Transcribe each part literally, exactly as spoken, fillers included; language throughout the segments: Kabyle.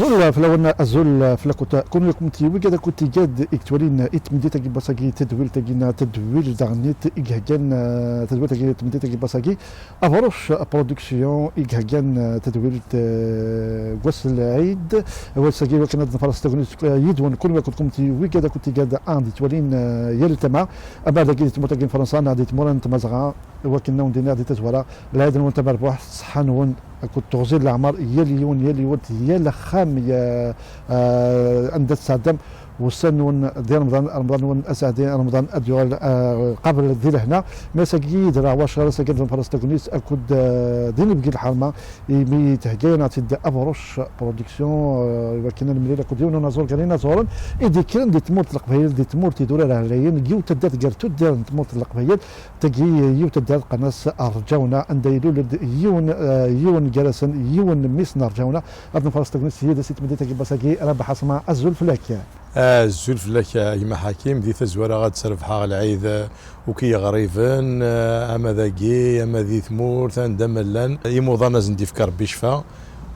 Azul fell-awen, azul fell-akent kunwi kunti wigad akked tigad i yettwalin i tmedit-agi n wass-agi, tadwilt-agi n tadwilt daɣen i d-iheggan, eh, tadwilt-agi n tmedit-agi n wass-agi. Abruc Production i iheggan, eh, tadwilt, eh, n wass n lɛid. Wass-agi iwakken ad nfaṛes tagnit, eh, yid-wen kunwi akked kunti wigad akked tigad a ɣ-d-yettwalin, eh, yal tama, ama dagi di tmurt-agi n Fransa neɣ di tmura n Tmazɣa. Iwakken ad wen-d-iniɣ di tazwara, lɛid-nwen tamerbuḥt, ṣṣeḥḥa-nwen akked teɣzi n leɛmer, yal yiwen, yal yiwet, yal axxam, ya, eh, anda tesɛeddam ussan-nwen di Remḍan, Remḍan-nwen aseɛdi, Remḍan ad yuɣal, eh, qabel di lehna. Mi ass-agi i d-rreɣ wacar ass-agi ad nfaṛes tagnit akked, eh, d inebgi n lḥerma, imi thegga-yaneɣ-tt-id Abruc Production, eh, iwakken ad nemlil akked yiwen unaẓur gar inaẓuren i d-yekkren di tmurt n Leqbayel, di tmurt idurar ɛlayen, deg yiwet taddart gar tuddar n tmurt n Leqbayel. Tagi yiwet taddart qqaren-as Rǧawna, anda ilul-d yiwen, eh, yiwen gar-asen, yiwen n mmi-s n Rǧawna. Ad nfaṛes tagnit yid-s i tmedit-agi n wass-agi. Rabaḥ Asma, azul fell-ak. Azul fell-ak a gma Ḥakim, di tazwara ad d-srebḥeɣ lɛid, eh, akk i yiɣriben, eh, ama dagi, ama di tmurt, anda ma llan. Imuḍan ad sen-d-ifk Rebbi ccfa.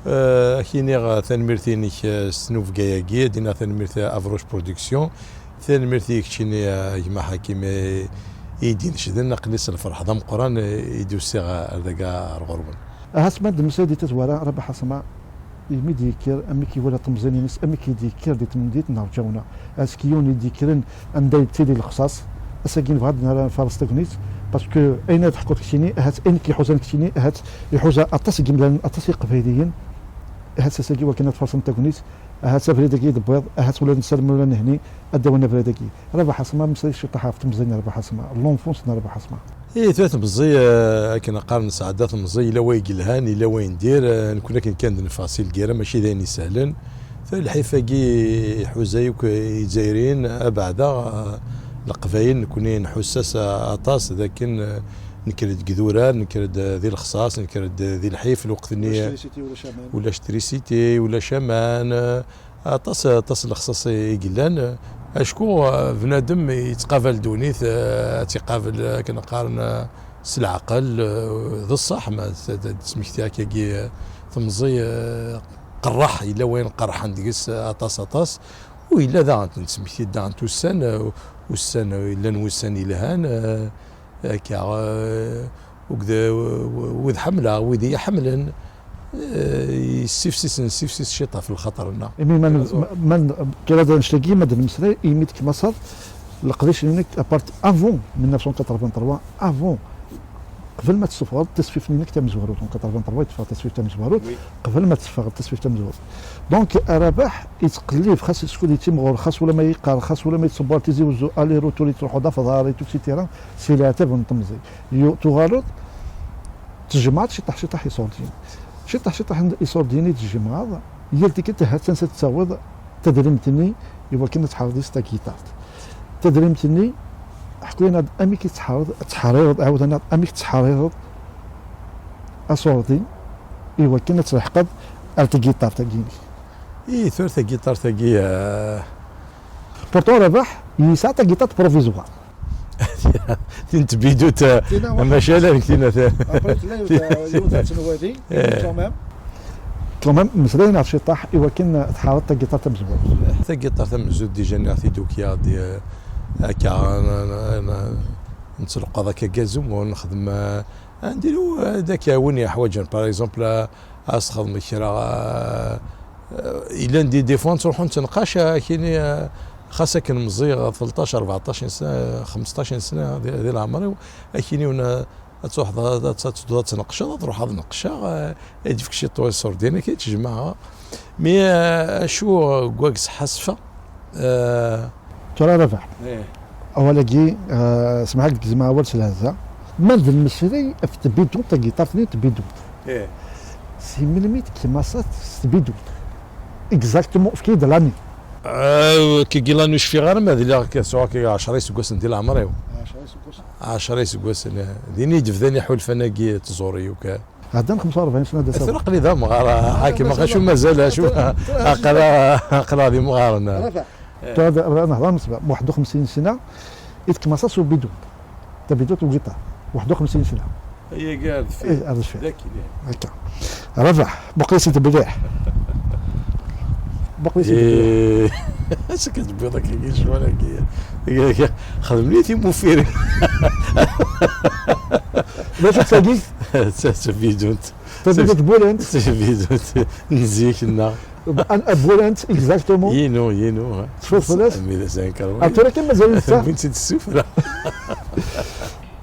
Eh, ad k-iniɣ, eh, tanemmirt-inek, eh, s tnubga-agi, ad d-iniɣ tanemmirt, eh, Avrouche Production. Tanemmirt i keččini, a gma Ḥakim, i, i d-inecden, aql-i s lferḥ d ameqqran, eh, i d-usiɣ ar daga ar ɣur-wen. Ahat ma d-nemmeslay di tazwara, Rabaḥ Asma, imi d-yekker, amek iwala temẓin-ines, amek i d-yekker di temdint n Rǧawna. Aski yiwen i d-yekkren anda yettili lexṣaṣ, ass-agi nebɣa ad nfaṛes tagnit, parce que ayen ara teḥkuḍ keččini, ahat ayen k-iḥuzan keččini, ahat iḥuza aṭas n yimdanen, aṭas n Iqbayliyen, ahat ass-agi wakken ad tfaṛsem tagnit, ahat abrid-agi i d-tewwiḍ, ahat ula d nessarem ula nehni ad d-awin abrid-agi. Rabaḥ Asma, mmeslay ciṭṭaḥ ɣef temẓi n Rabaḥ Asma, l'enfance n Rabaḥ Asma. Ih, tura temẓi, eh, akken qqaren nesɛedda temẓi, yella wayen yelhan, yella wayen dir, eh, nekkni akken kan d-neffeɣ si lgirra, mačči d ayen isehlen. Tura lḥif-agi iḥuza akk Izzayriyen, abeɛda, eh, Leqbayel, nekkni nḥuss-as aṭas, d akken, eh, nekker-d deg idurar, nekker-d, eh, di lexṣaṣ, nekker-d, eh, di lḥif, lweqt-nni ulac trisiti, ulac aman, ulac trisiti, ulac aman, eh, Aṭas, aṭas n lexṣaṣ i yellan. Acku, eh, bnadem yettqabal ddunit, eh, ad tt-iqabel, eh, akken qqaren, eh, s leɛqel, eh, d ṣṣeḥ, ma d, d, d smekti akkagi, eh, temẓi, eh, qerreḥ, yella wayen qerrḥen deg-s, eh, aṭas, aṭas. U yella daɣen, nesmekti daɣen ussan, eh, ussan, eh, llan wussan yelhan, eh, Akka, eh, ugd-, wid ḥemmleɣ, wid i yi-ḥemmlen, eh, yessifsisen, yessifsis ciṭ ɣef lxaṭer-nneɣ. Imi ma n-, ma n-, kra d annect-agi, ma d-nemmeslay, imi d-kmasaḍ, leqdic-nnek, à part avant mille neuf cent quatre-vingt-trois, avant, qbel ma tessufɣeḍ tasfift-nnek tamezwarut, en quatre-vingt-trois i teffeɣ tasfift tamezwarut, oui, qbel ma teffeɣ tasfift tamezwarut. Donc, Rabaḥ yettqellib, xas skud yettimɣur, xas ula ma yeqqar, xas ula ma yettṣebbar Tizi Wezzu, aller-retour, yettruḥu d afḍar, et cetera, si leɛtab n temẓi. Yu-, tuɣaleḍ, tjemɛeḍ ciṭṭaḥ, ciṭṭaḥ iṣurdiyen. Ciṭṭaḥ, ciṭṭaḥ n iṣurdiyen i tjemɛeḍ, yal tikkelt ahat tansa tettawiḍ tadrimt-nni i wakken ad tḥerreḍ yis tagitart. Tadrimt-nni, ḥku-yaneɣ-d amek i tettḥerriḍ, tettḥerriḍ, ɛawed-aneɣ-d amek tettḥerriḍ aṣurdi i wakken ad tleḥqeḍ ar tagitart-agi-inek. I tura tagitart-agi, eh, Pourtant, Rabaḥ yesɛa tagitart provisoire. Tin tbidut, eh, tina waḥed. Maca ala nek tina ta. Après, tella yiwet, yiwet ad tenwali, eh, quand même. Quand même, meslayen ɣef ciṭṭaḥ i wakken tḥerreḍ tagitart tamezwarut. Tagitart tamezwarut, déjà nniɣ-t-id ukyaɣ-d, eh, akka, n-, n-, n-, nettleqqaḍ akka gazum, u nexdem, eh, andi, eh, d akka win yeḥwaǧen, par exemple, eh, ad s-txedmeḍ kra, eh, eh, yellan di des fois nettruḥu nettenqac, eh, akini, eh, xas akken meẓẓiyeɣ tleṭṭac, rbeɛṭac n sna, xmesṭac n sna di, di leɛmer-iw, akini wen-, ad truḥeḍ ad, ad, ad tedduḍ ad tneqceḍ, ad truḥeḍ ad neqceɣ, eh, ad d-yefk ciṭṭ n iṣurdiyen, akka i tt-jemɛeɣ. Mi, eh, acu, eh, deg wagg sḥasfeɣ, eh, Tura Rabaḥ. Eh. Awal-agi, eh, semḥ-ak deg gezmeɣ awal s lehza. Ma d lmeslay ɣef tbidunt, tagiṭart-nni n tbidunt. Eh. Si melmi i d-tkemasaḍ s tbidunt? Exactement, efk-iyi-d l'année. Eh, kagi l'année ur cfiɣ ara, ma d lliɣ k-, sɛuɣ kagi ɛecra iseggasen di leɛmer-iw. Ɛecra iseggasen? Ɛecra iseggasen, eh. Din i d-bdan iḥulfan-agi n tẓuri, uka. Ɛeddan xemsa u rebɛin sna d asawen. Tura aql-i d amɣar, ah, ḥakim, mazal acu mazal, acu, tura, tura, aql-, aql-aɣ d imɣaren. Rabaḥ. Eh. Tura d, nehḍer nesba, waḥed u xemsin sna i tkemasaḍ s ubidun. Tabidut ugiṭar. Waḥed u xemsin sna. Ayagi ar deffir. Eh, ar deffir. Daki, daki. Akka. Rabaḥ, buqis-it mliḥ. Baqli si. Eh, acu akka tewwiḍ akka i ccɣel-agi? Xdem-iyi timufirin. D acu-tt tagi? Tabidunt. Tabidunt n Bulant. Tabidunt n zik-nneɣ. Bulant, exactement. Yinu, yinu. Tecfiḍ fell-as? Tura kan mazal netta. Wwin-tt-id ssufra.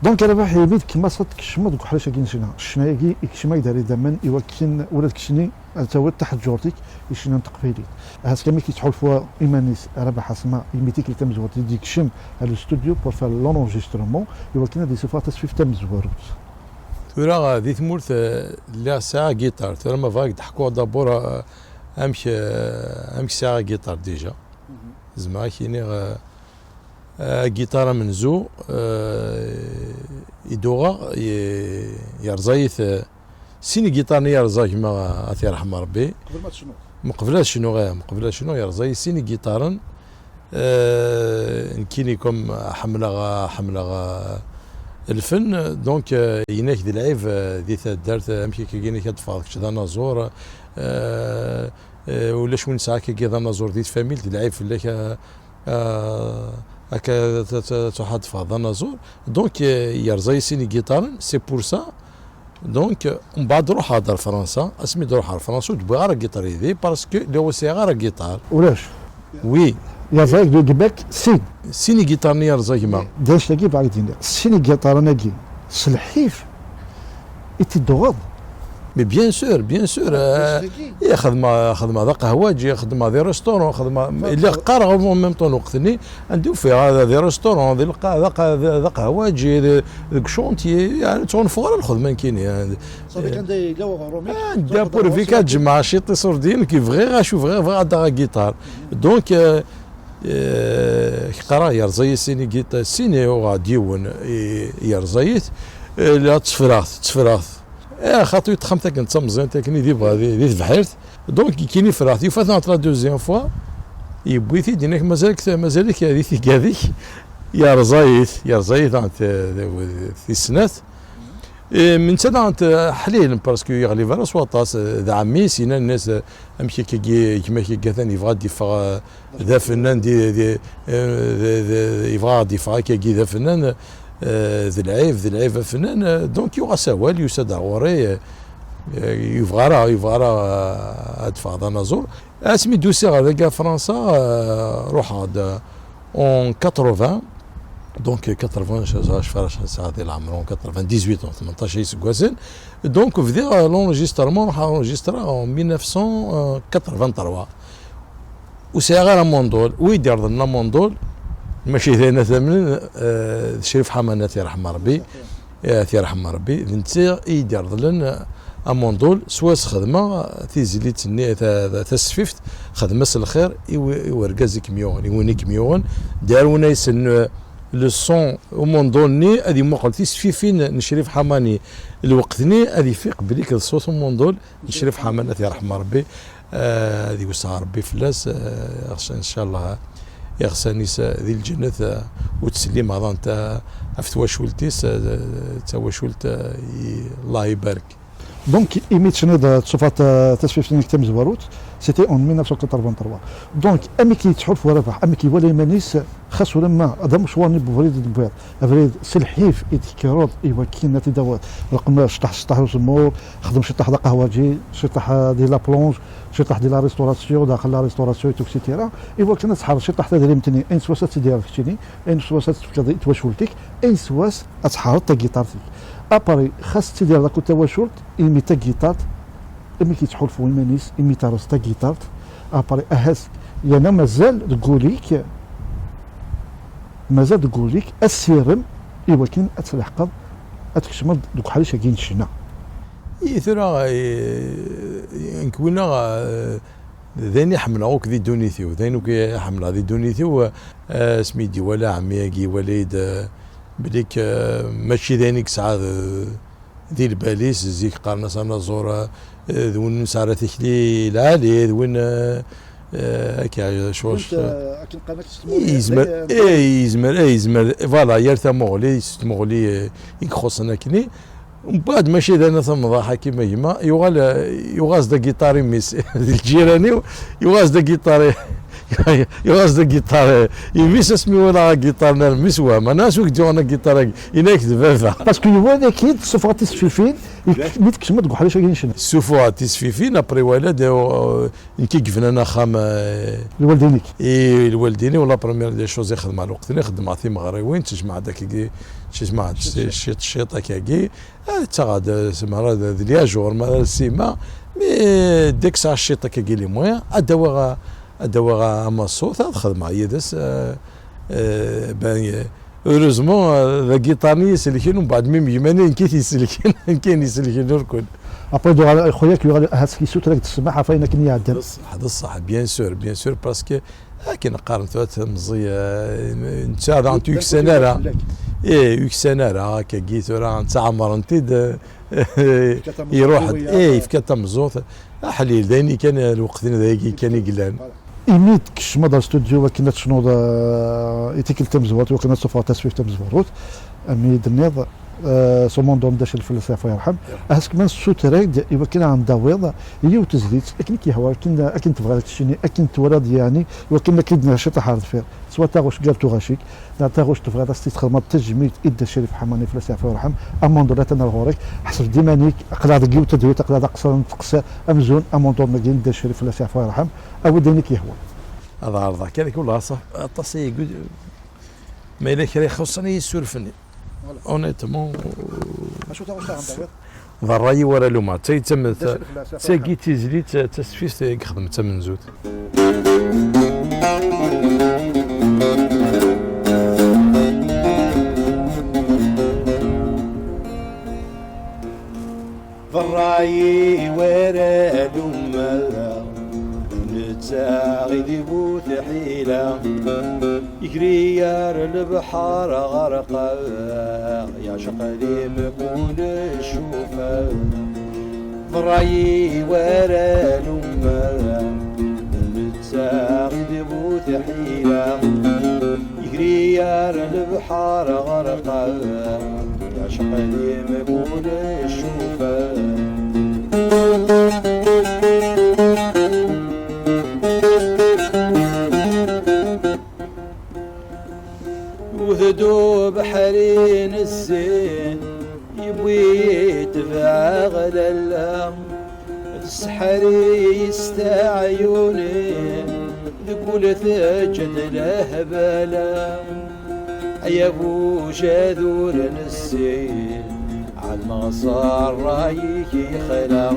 Donc, Rabaḥ, imi d kemm ass-a tkecmeḍ deg uḥric-agi n ccna. Ccna-agi ikcem-ak-d ar idammen i wakken ula d keččini ad tawiḍ taḥeǧǧurt-ik i ccna n teqbaylit. Ahat kami k-yettḥulfu iman-is Rabaḥ Asma, imi tikkelt tamezwarut i d-yekcem ar le studio pour faire l'enregistrement, i wakken ad yessufeɣ tasfift tamezwarut. Tura, di tmurt, eh, lliɣ sɛiɣ gitar. Tura ma bɣiɣ ad d-ḥkuɣ d'abord, eh, amek, eh, amek sɛiɣ gitar déjà. Zemreɣ ad k-iniɣ, eh, agiṭar amenzu, eh, i d-uɣeɣ, ye-, yerẓa-yi-t, eh, sin igiṭaren i yerẓa gma, ad t-yerḥem Rebbi. Qbel ma tecnuḍ? Meqbel ad cnuɣ, eh, meqbel ad cnuɣ, yerẓa-yi sin igiṭaren. Eh, nekkini comme ḥemmleɣ, ḥemmleɣ, eh, lfen, donc, eh, yinak d lɛib, eh, di taddart, eh, amek akka yinak ad teffɣeḍ kečč d anaẓur, eh, eh, ulac win nesɛa akka d anaẓur di tfamilt, d lɛib fell-ak, eh, eh, akka t-, t-, truḥ ad teffɣeḍ d anaẓur. Donc, eh, yerẓa-yi sin igiṭaren, c'est pour ça. Donc, mbeɛd ruḥeɣ-d ar Fransa, asmi d-ruḥeɣ ar Fransa ur d-wwiɣ ara agiṭar yid-i, parce que lliɣ ur sɛiɣ ara agiṭar. Ulac. Oui. Yerẓa-yak deg Québec sin. Sin igiṭaren i yerẓa gma. D anect-agi bɣiɣ ad d-iniɣ. Sin igiṭaren-agi, s lḥif i t-id-tuɣeḍ. Mais bien sûr, bien sûr. Eh, xedmeɣ, xedmeɣ d aqehwaǧi, xedmeɣ di restaurant, xedmeɣ, lliɣ qqareɣ en même temps lweqt-nni, anda ufiɣ, ah, di restaurant, di lqa-, d aqa-, d, d aqehwaǧi, di, deg chantier, yeɛni ur ttɣunfuɣ ara lxedma nekkini, yeɛni. Safi kan da yella uɣrum-ik, anda ttruḥeḍ pourvu ad tjemɛeḍ ciṭ iṣurdiyen, nekk bɣiɣ acu bɣiɣ, bɣiɣ ad d-aɣeɣ agiṭar. Donc, euh, euh, qqareɣ yerẓa-yi sin igiṭ-, sin, uɣeɣ-d yiwen, i, yerẓa-yi-t, eh, la tteffreɣ-t, tteffreɣ-t. Eh, xaṭi, texxamt akken d tamẓint, akken i d-ibɣa di, di tebḥirt. Donc, kini ffreɣ-t, yufa-t entre la deuxième fois, yewwi-t-id, yenna-k mazal-ik, mazal-ik di tigad-ik, yerẓa-yi-t, yerẓa-yi-t, tis snat. Eh, netta daɣen ḥlilen, parce que yeɣlib ara s waṭas, eh, d ɛemmi-s, yenna-as, eh, amek akka, gma-k akka atan yebɣa ad d-iffeɣ, eh, d afennan, di, di, eh, di, di, yebɣa ad d-iffeɣ akkagi d afennan, eh, d lɛib, d lɛib afennan, eh, donc yuɣ-as awal, yusa-d ar ɣur-i, eh, eh, yebɣa ara, yebɣa ara, eh, ad d-ffɣeɣ d anaẓur. Asmi d-usiɣ ɣer dagi ar Fransa, eh, ruḥeɣ-d, eh, en quatre-vingts, donc quatre-vingts, je, je, je, je, sɛiɣ di leɛmer, en quatre-vingt-dix-huit ans, tmenṭac iseggasen. Donc bdiɣ, eh, l'enregistrement, ruḥeɣ enregistreɣ en mille neuf cent quatre-vingt-trois. Ur sɛiɣ ara amundul. Wi d-yerḍlen amundul, mačči d ayen ad t-amnen, eh, d Crif Ḥaman, ad t-yerḥem Rebbi. Eh, ad t-yerḥem Rebbi. D netta i yi-d-yerḍlen, eh, amundul. Swayes xedmeɣ, eh, tizlit-nni, ta-, ta-, tasfift, xdem-as lxir i wi-, i urgaz i kem-yuɣen, i win i kem-yuɣen. D'ailleurs, win ay yessnen, eh, le son umundul-nni, ad imuqel tisfifin n Crif Ḥamani lweqt-nni, ad ifiq belli d ṣṣut umundul n Crif Ḥaman, ad t-yerḥem Rebbi. Eh, ad iwseɛ Rebbi fell-as, eh, ixṣ-, ncallah, iɣsan-is, eh, di lǧennet, eh, u ttsellimeɣ daɣen ta-, ɣef twacult-is, eh, d tawacult, eh, i, Allah ibarek. Donc, imi tecniḍ, eh, tṣufa ta-, tasfift-nnek tamezwarut, c'était en mille neuf cent quatre-vingt-trois. Donc, amek i yettḥulfu Rabaḥ, amek iwala iman-is, xas ulamma d amecwar-nni n ubrid i d-tewwiḍ, abrid s lḥif i d-tekkreḍ i wakken ad t-id-tawiḍ. Leqqem ciṭṭaḥ, ciṭṭaḥ n uzemmur, xdem ciṭṭaḥ d aqehwaǧi, ciṭṭaḥ, eh, di la plonge, ciṭṭaḥ di la restauration, daxel la restauration, et cetera. I wakken ad tḥerreḍ ciṭṭaḥ tadrimt-nni, ayen swayes ad tt-id-terreḍ keččini, ayen swayes ad tt-tefkeḍ i twacult-ik, ayen swayes ad tḥerreḍ tagiṭart-ik. Après, xas tettidireḍ akked tawacult, imi tagiṭart, imi k-yettḥulfu iman-is, imi terreẓ tagiṭart, après, ahat, yerna mazal deg wul-ik, mazal deg wul-ik asirem i wakken ad tleḥqeḍ, ad tkecmeḍ deg uḥric-agi n ccna. I tura, i, i, nekk winna, eh, d ayen i ḥemmleɣ akk di ddunit-iw, d ayen akk i ḥemmleɣ di ddunit-iw, eh, asmi i d-iwala ɛemmi-agi, iwala-yi-d, eh, belli k-, eh, mačči d ayen i yesɛa d, di lbal-is, zik qqaren-as anaẓur, eh, d win nesɛa tikli lɛali, d win, eh, eh, akka, cwal. Kunt, eh, akken qqaren-ak s tmurt, yezmer, eh, eh, yezmer, eh, yezmer, voilà, yal tamuɣli, s tmuɣli, eh, i ixuṣṣen akkenni. Mbeɛd mačči d ana tamḍaḥ akima gma, yuɣal, yuɣaz-d agiṭar i mmi-s. Di lǧiran-iw, yuɣaz-d agiṭar i, yuɣaz-d agiṭar i mmi-s asmi walaɣ agiṭar-nni ar mmi-s wehmeɣ. Nniɣ-as wi k-d-yuɣen agiṭar-agi? Yenna-ak d baba. Parce que yewwa dagi-d tessufɣeḍ tisfifin, mi tkecmeḍ deg uḥric-agi n ccna. Ssufuɣeɣ tisfifin, après wala-d, euh, nekk i yebnan axxam, euh, lwaldin-ik? I lwaldin-iw, la première des choses i xedmeɣ lweqt-nni, xeddmeɣ timeɣriwin, ttejmaɛeɣ-d akkagi, ttejmaɛeɣ-d ciṭ ciṭ akkagi. Ah, ttaɣeɣ-d, eh, zemreɣ ad, ad liɣ ajuɣer mi ara ssima, mais dès que sɛiɣ ciṭ akkagi les moyens, ad d-awiɣ, ad d-awiɣ amaṣut, ad xedmeɣ yid-s, eh, eh, ben, eh, heureusement, eh, d agiṭar-nni i yi-iselken, umbeɛd mi myemmanen, nekk i t-iselken, nekk i yi-iselken, ur kun. Après, yuɣal, xuya-k yuɣal, ahat yessuter-ak-d ssmaḥ ɣef wayen akken iɛeddan. D ṣṣeḥ, d ṣṣeḥ, bien sûr, bien sûr, parce que akken qqaren tura tamẓi, eh, netta daɣen ur yuksan ara. Ih, ur yuksan ara, akkagi tura netta ɛemren-t-id, eh, iruḥ-d. Ih, yefka tameẓẓuɣt. Aḥlil, d ayen kan, lweqt-nni d ayagi kan i yellan. Imi tkecmeḍ ar studio akken ad tecnuḍ, eh, i tikkelt tamezwarut, wakken ad tessufɣeḍ tasfift tamezwarut, ami d-tenniḍ, eh, s umundun Dda Crif fell-as yeɛfu yerḥem. Ahat kman ssuter-ak-d i wakken ad aɣ-d-tawiḍ yiwet tezlit, akken i k-yehwa, akken, akken tebɣiḍ ad k-tcini, akken twalaḍ yeɛni, i wakken ad k-id-nerr ciṭuḥ ar deffir. Swa taɣect gar tuɣac-ik, neɣ taɣect tebɣiḍ ad s-tt-txedmeḍ d tajmilt i Dda Crif Ḥamani fell-as yeɛfu yerḥem, amundun atan ar ɣur-k, ḥseb-d iman-ik, aql-aɣ deg yiwet tedwilt, aql-aɣ d aqeṣṣer n teqsa amzun amundun-agi n Dda Crif fell-as yeɛfu yerḥem, awi-d ayen i k-yehwan. Ad ɛerḍeɣ kan, akken ulaɣ ṣaf-, aṭas ay yegg-, ma yella kra ixuṣṣen i yissurfen-nni. Voilà. Honnêtement, acu taɣect ara d-tawiḍ? D ṛṛay-iw ara lummeɣ. D tagi d tizlit, d tasfift i ixedmen d tamenzut. D ṛṛay-iw ara lummeɣ, netta i d-iwwet ḥila. Yegri ar lebḥer ɣerqeɣ, yeɛceq di mkul ccufa. D ṛṛay-iw ara lummeɣ, netta i d-iwwet ḥila. Yegri ar lebḥer ɣerqeɣ, yeɛceq di mkul ccufa. Wwet-d ubeḥri n zzin, yewwi-yi tebɛeɣ lalla, tesseḥri-yi s teɛyunin, deg wul teǧǧ-d lehbala. Ay abujadur n zzin, ɛelmeɣ s ṛṛay-ik yexla.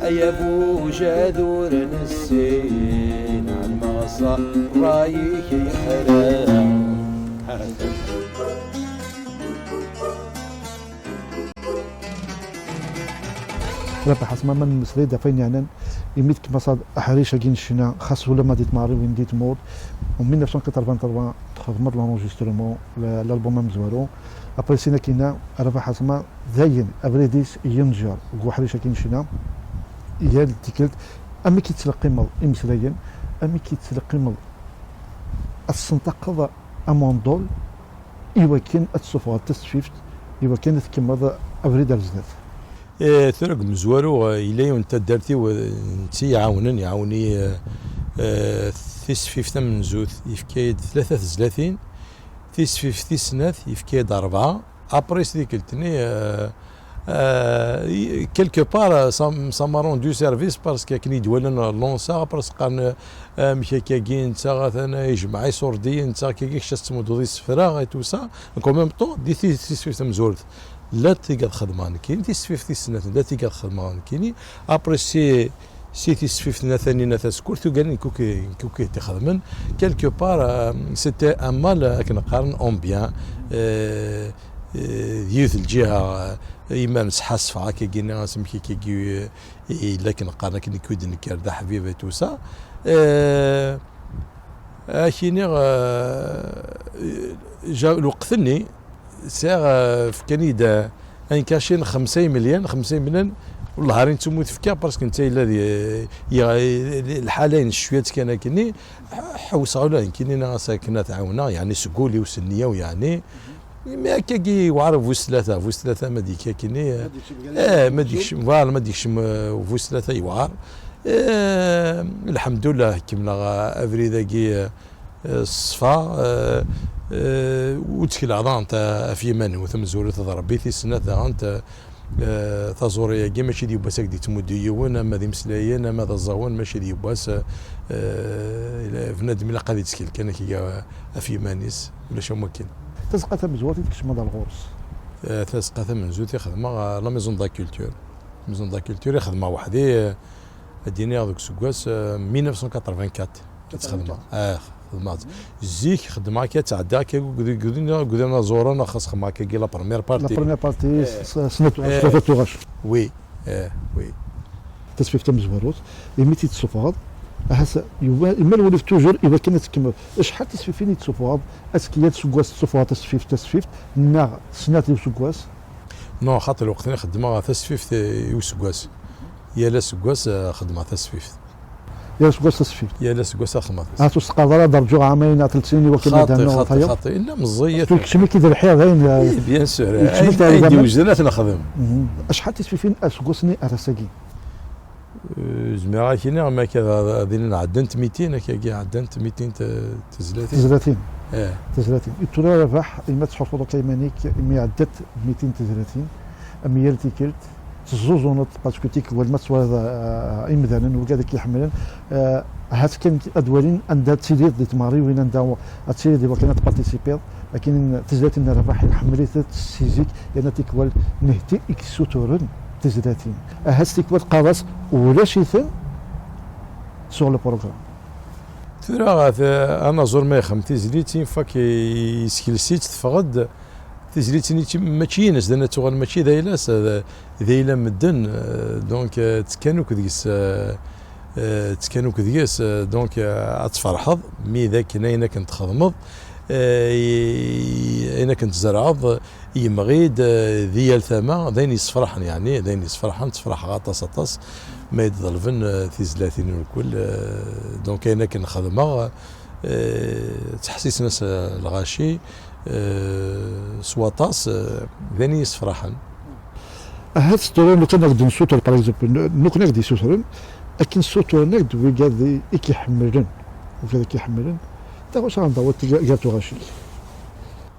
Ay abujadur n zzin, ɛelmeɣ s ṛṛay-ik yexla. Rabaḥ Asma, ma nemmeslay-d ɣef wayen yeɛnan imi tkemmleḍ aḥric-agi n ccna, xas ulamma di tmeɣriwin di tmurt, en mille neuf cent quatre-vingt-trois txedmeḍ l'enregistrement, l-, l'album amezwaru. Après sin akkin-a, Rabaḥ Asma, dayen, abrid-is yenǧer deg uḥric-agi n ccna, yal tikkelt, amek i tettleqqimeḍ imeslayen, amek i tettleqqimeḍ ad tessenṭaqeḍ amundul i wakken ad tessufɣeḍ tasfift, i wakken ad tkemmleḍ abrid ar zdat. Eh, tura deg umezwaru, eh, yella yiwen n taddart-iw, eh, netta i yi-iɛawnen, iɛawen-iyi, eh, eh, tisfift tamenzut, yefka-yi-d tlata tezlatin, tisfift tis snat, yefka-yi-d rebɛa. Après, s tikkelt-nni, euh, euh, quelque part, euh, ça, ça m'a rendu service parce que akken i d-walan lanceɣ, après qqaren, euh, amek akkagi, netta atan ijmeɛ iṣurdiyen, netta akkagi kečč ad tettmuddeḍ isefra et tout ça. Donc, en même temps, di ti-, tisfift tamezwarut, la tiga xedmeɣ nekkini, tisfift tis snat, la tiga xedmeɣ nekkini. Après, si Si tisfift n At Taninna Tasekkurt, tugar nekk ur k-, nekk ur k-ixedmen. Quelque part, euh, c'était un mal, euh, akken qqaren, en bien. Euh, euh, d yiwet lǧiha, euh, imi nesḥassef akkagi-nni, asmi akkagi, euh, yella akken qqaren akken nekk ur d-nekker d aḥbib et tout ça. Euh, ad ak-iniɣ, euh, ja-, lweqt-nni, Sɛiɣ, eh, fkan-iyi-d, eh, un cachet n xemsa imelyan, xemsa imelyan, wellah ar nettu mu t-fkiɣ, parce que netta yella di, ya-, lḥala-ines cwiya kan akkenni, ḥewseɣ ula d nekkini, nniɣ-as akken ad t-ɛawneɣ, yeɛni seg wul-iw, s nniya-w, yeɛni, Imi akkagi yewɛer bu s tlata, bu s tlata ma d-ikka akkenni, eh, ma d-ikcem, voilà, ma d-ikcem, eh, bu s tlata yewɛer. Eh, lḥemdullah, kemmleɣ, eh, abrid-agi, eh, eh, ṣṣfa, eh, eh, ur ttkeleɣ daɣen ta-, ɣef yiman-iw, tamezwarut d Rebbi, tis snat daɣen, eh, taẓuri-agi mačči d yiwwas ad k-d-yettmuddu yiwen, ama d imeslayen, ama d aẓawan, mačči d yiwwas, eh, eh, bnadem ilaq ad ittkel kan akya ɣef yiman-is, ulac am wakken. Tazeqqa tamezwarut i tkecmeḍ ar ɣur-s? Eh, tazeqqa tamenzut i xedmeɣ, eh, la Maison de la Culture. Maison de la Culture i xedmeɣ weḥd-i, eh, ad d-iniɣ deg useggas, eh, mille neuf cent quatre-vingt-quatre. Ad xedmeɣ. Ah, xedmeɣ. Zik xedmeɣ akka, ttɛeddiɣ akka deg, deg, deg, deg inaẓuren, axas xedmeɣ akka la première partie. La première partie, eh, s-, s-, snat, eh, tlata tuɣac. Oui, eh, oui. Tasfift tamezwarut, imi tt-id-tessufɣeḍ, ahat yuba, imal wulif toujours iwakken ad tkemmel. Acḥal tisfifin i d-tessufɣeḍ? Ass-, yal seggas tessufɣeḍ tasfift, tasfift, neɣ snat i useggas? Non, xaṭer lweqt-nni xeddmeɣ tasfift i useggas. Yal aseggas, eh, xeddmeɣ tasfift. Yal aseggas tasfift. Yal aseggas ad xedmeɣ tasfift. Ah, ur s-teqqareḍ ara ad rǧuɣ ɛamayen neɣ tlata snin i wakken ad xaṭi, d-rnuɣ xaṭi, tayeḍ? Xaṭi. Illa meẓẓiyet. Keččem i k-id-lḥiɣ dayen, eh, eh, bien sûr. Keččem i ayen d-iweznen ad t-nexdem. Mhm. Acḥal tisfifin aseggas-nni ar ass-agi? Eh, zmireɣ ad k-iniɣ, ma akka d, d, d, din ɛeddant mitin, akkagi ɛeddant mitin t-, tezlatin. Tezlatin. Eh. Tezlatin. I tura Rabaḥ, imi tettḥulfuḍ akka iman-ik, imi ɛeddant mitin tezlatin, am yal tikkelt, teẓẓuẓuneḍ, parce que tikwal ma twalaḍ, eh, imdanen, wigad i k-iḥemmlen, eh, ahat kan ad walin anda ad tiliḍ di tmeɣriwin, anda ad tiliḍ i wakken ad tparticipiḍ. Akken tezlatin n Rabaḥ iḥemmel-itent si zik, yerna tikwal nehti i yessuturen tezlatin. Ahat tikwal qqar-as ulac-iten sur le programme. Tura, ɣef, anaẓur ma ixem tizlit, une fois que yeskles-itt, teffeɣ-d, tizlit-nni mačči ines, d anna tuɣal mačči d ayla-s, d, d ayla n medden, euh, donc, euh, ttekkan akk deg-s, euh, euh, ttekkan akk deg-s, euh, donc, euh, ad tferḥeḍ, mi d akken ayen akken txedmeḍ, euh, i, i, ayen akken tzerɛeḍ, yemɣi-d, euh, di yal tama, d ayen yessefraḥen, yeɛni, d ayen yessefraḥen, ttefraḥeɣ aṭas, aṭas, ma i d-ḍelben, euh, tizlatin ur kul, euh, donc ayen akken xedmeɣ, euh, ttḥessisen-as, euh, lɣaci, euh, s waṭas, euh, d ayen i yi-yessefraḥen. Ahat tura lukan ad d-nessutur, par exemple, n-, nekkni ad d-issutren, akken ssuturen-ak-d wigad i, i k-iḥemmlen, wigad i k-iḥemmlen, taɣawsa ad d-tawiḍ gar tuɣac-ik.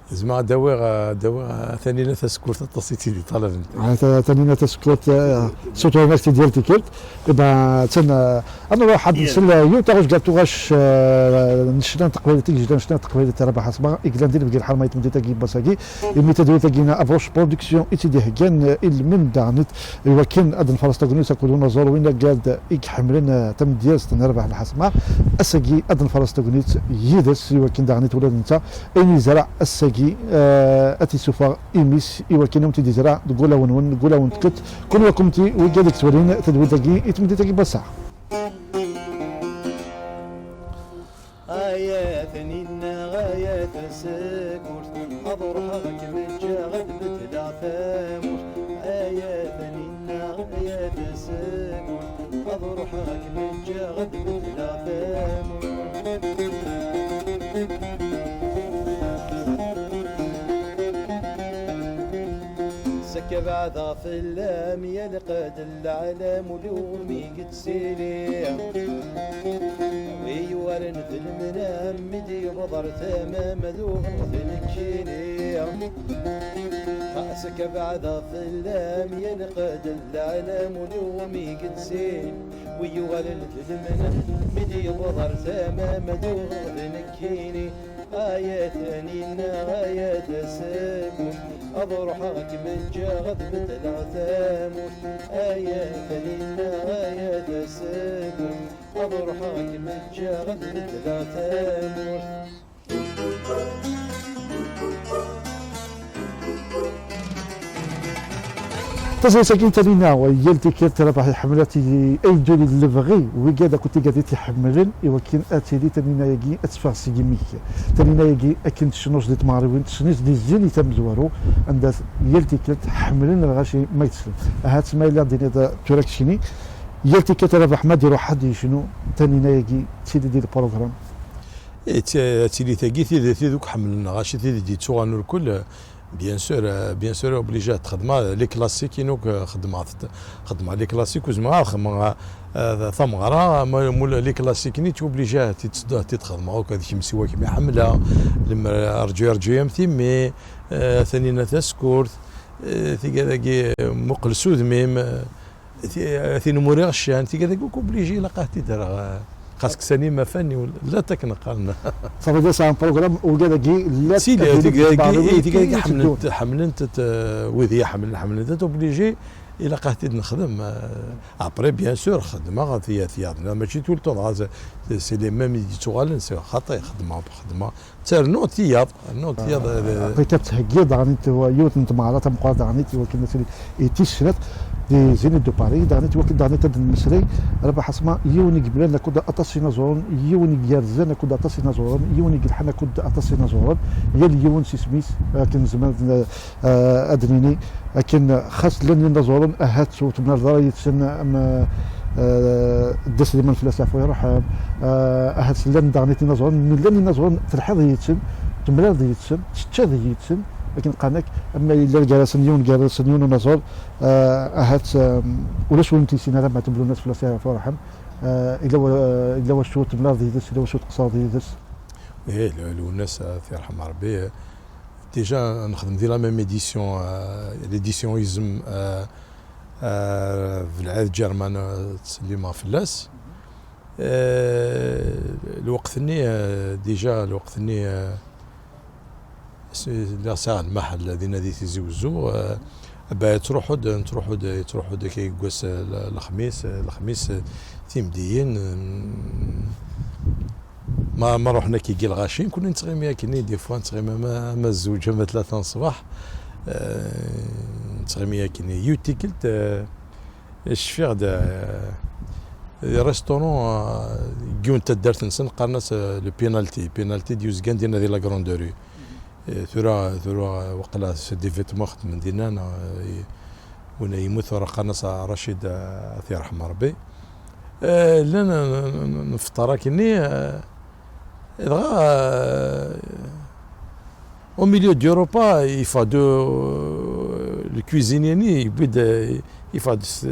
Zemreɣ ad d-awiɣ, ad d-awiɣ, a Tanina Tasekkurt, aṭas i tt-id-iṭalaben. A Ta-, Tanina Tasekkurt, eh, ssuturen-ak-tt-id yal tikkelt. Iba, attan, eh, ad nruḥ ad nsel, eh, yiwet taɣect gar tuɣac, eh, n ccna n teqbaylit, i yejlan ccna n teqbaylit, Rabaḥ Asma, i yellan di lebgi lḥerma i tmeddit-agi n wass-agi, imi tadwilt-agi n Abruc Production i tt-id-iheggan, eh, i lmend daɣen i wakken ad nferṣ tagnit akked unaẓur win agad i iḥemmlen, eh, tamedyazt n Rabaḥ Lḥasma. Ass-agi ad nferṣ tagnit yid-s i wakken daɣen i twelad netta ayen yezreɛ ass-agi, eh, ad t-isuffeɣ imi-s i wakken ad wen-t-id-izreɛ deg wulawen-nwen, deg wulawen n tkkelt. Kunwi a kummti wigad i yettwalin tadwilt-agi i tmeddit-agi n wass-a. Ay a Taninna, ay a Tasekkurt, ad ruḥeɣ ad kem-ǧǧeɣ ad beddleɣ tamurt. Ay a Taninna, ay a Tasekkurt, ad ruḥeɣ ad kem-ǧǧeɣ ad beddleɣ tamurt. Sakka beɛdeɣ fell-am, yelqed lɛalam ul umi yettili. Wi yuɣalen d lemnam mi d-yewweḍ ar tama, ma d uɣeɣ d nekkini. Sakka beɛdeɣ fell-am, yelqed lɛalam ul umi yettili. Wi yuɣalen d lemnam mi d-yewweḍ ar tama, ma d uɣeɣ d nekkini. Ay a Taninna, ay a Tasekkurt, ad ruḥeɣ ad kem-ǧǧeɣ ad beddleɣ tamurt. Ay a Taninna, ay a Tasekkurt, ad ruḥeɣ ad kem-ǧǧeɣ ad beddleɣ tamurt. Taẓayt-agi n Tanina, yal tikkelt Rabaḥ iḥemmel ad tili ay ddun i lebɣi wigad akked tigad i t-iḥemmlen, i wakken ad tili Tanina-agi ad teffeɣ seg yimi-k. Tanina-agi akken tecnuẓ di tmeɣriwin, tecnuẓ di zzin i tamezwaru, anda yal tikkelt ḥemmlen lɣaci ma yettslen. Ahat ma yella d-tiniḍ tura keččini, yal tikkelt Rabaḥ ma d-iruḥ ad yecnu, Tanina-agi d tili di lprogram. Eh, ti-, ad tili tagi tid, tid akk ḥemmlen lɣaci, tid i d-yettuɣalen ur kul, Bien sûr, euh, bien sûr, obligé ad xedmeɣ les classiques inu, euh, xedmeɣ, xedmeɣ les classiques, ur zmireɣ ad xedmeɣ, euh, tameɣra, ma, ma les classiques-nni, tu obligé ad t-, ad t-xedmeɣ, akk ad kemm siwa kemm i ḥemmleɣ, lemmer rǧu rǧu am timmi, euh, Tanina Taskurt, euh, tigad-agi, euh, muqel s udem-im, euh, Ti-, tin muriɣ ccan, tigad-agi akk obligé ilaq ad t-id-rreɣ, eh, xas ksan imafan-iw, la takken qqaren. Tafḍis un programme, ugad-agi, la si, tigad-agi, tigad-agi ḥemmlent, ḥemmlent-t, eh, wid i ḥemmlen, ḥemmlent-t, obligé ilaq ad t-id-nexdem. Eh, après, bien sûr, xedmeɣ tiyaḍ, tiyaḍ, mačči tout le temps, dɣa c'est les mêmes i d-yettuɣalen, c'est xaṭi, xedmeɣ, xedmeɣ, Tternuɣ tiyaḍ, rnuɣ tiyaḍ, eh, après, tettheggiḍ daɣen yiwet n tmeɣra tameqqrant daɣen i wakken ad tili i tis snat di Zénith de Paris, daɣen i wakken daɣen ad d-nemmeslay, Rabaḥ Asma, yiwen i yeblan akked aṭas inaẓuren, yiwen i yerrzan akked aṭas inaẓuren, yiwen i yelḥan akked aṭas inaẓuren, yal yiwen s isem-is, akken nezmer ad, eh, ad d-nini, akken xas llan yinaẓuren, ahat ur temlaleḍ ara yid-sen am, eh, Dda Sliman fell-as yeɛfu yerḥem, eh, ahat llan daɣen yinaẓuren, mi llan yinaẓuren telḥiḍ yid-sen, temlaleḍ yid-sen, teččaḍ yid-sen, akken qqaren-ak, ama yella gar-asen yiwen, gar-asen yiwen unaẓur, eh, ahat, eh, ulac win t-yessin ara, Maɛtub Lwennas fell-as yeɛfu yerḥem, eh, yella wa-, yella wacu temlaleḍ yid-s, yella wacu tqeṣṣreḍ yid-s. Ih, L-, Lwennas, eh, ad t-yerḥem Rebbi, eh, déjà nexdem di la même édition, euh, l'édition Izem, euh, euh, d Lɛid Ǧerman, euh, ttsellimeɣ fell-as. Euh, lweqt-nni, euh, déjà lweqt-nni, euh, s-, lliɣ sɛiɣ lmaḥel dinna di Tizi Wezzu, euh, ba yettruḥu-d, nettruḥu-d, yettruḥu-d akka yeggas, euh, l-, lexmis, euh, lexmis, euh, timeddiyin, euh, Ma, ma ruḥen akka i lɣaci, nekkni nettɣimi akken, des fois nettɣimi ama, ama zzuǧ, ama tlata n ṣṣbeḥ, eh, nettɣimi akken. Yiwet tikkelt, eh, cfiɣ-d, eh, di restaurant, eh, deg yiwen n taddart-nsen, qqaren-as, eh, le Penalty, Penalty d-yuzgan dinna di la Grande Rue. Eh, tura, tura, waqila c'est des vêtements xedmen dinna, neɣ, eh, win yemmut tura qqaren-as Racid, eh, ad t-yerḥem Rebbi. Eh, llan n-, n-, n-, nfeṭṭer akkenni, eh, dɣa, eh, au milieu du repas, yeffeɣ-d, eh, le cuisinier-nni, yewwi-d, eh, yeffeɣ-d s,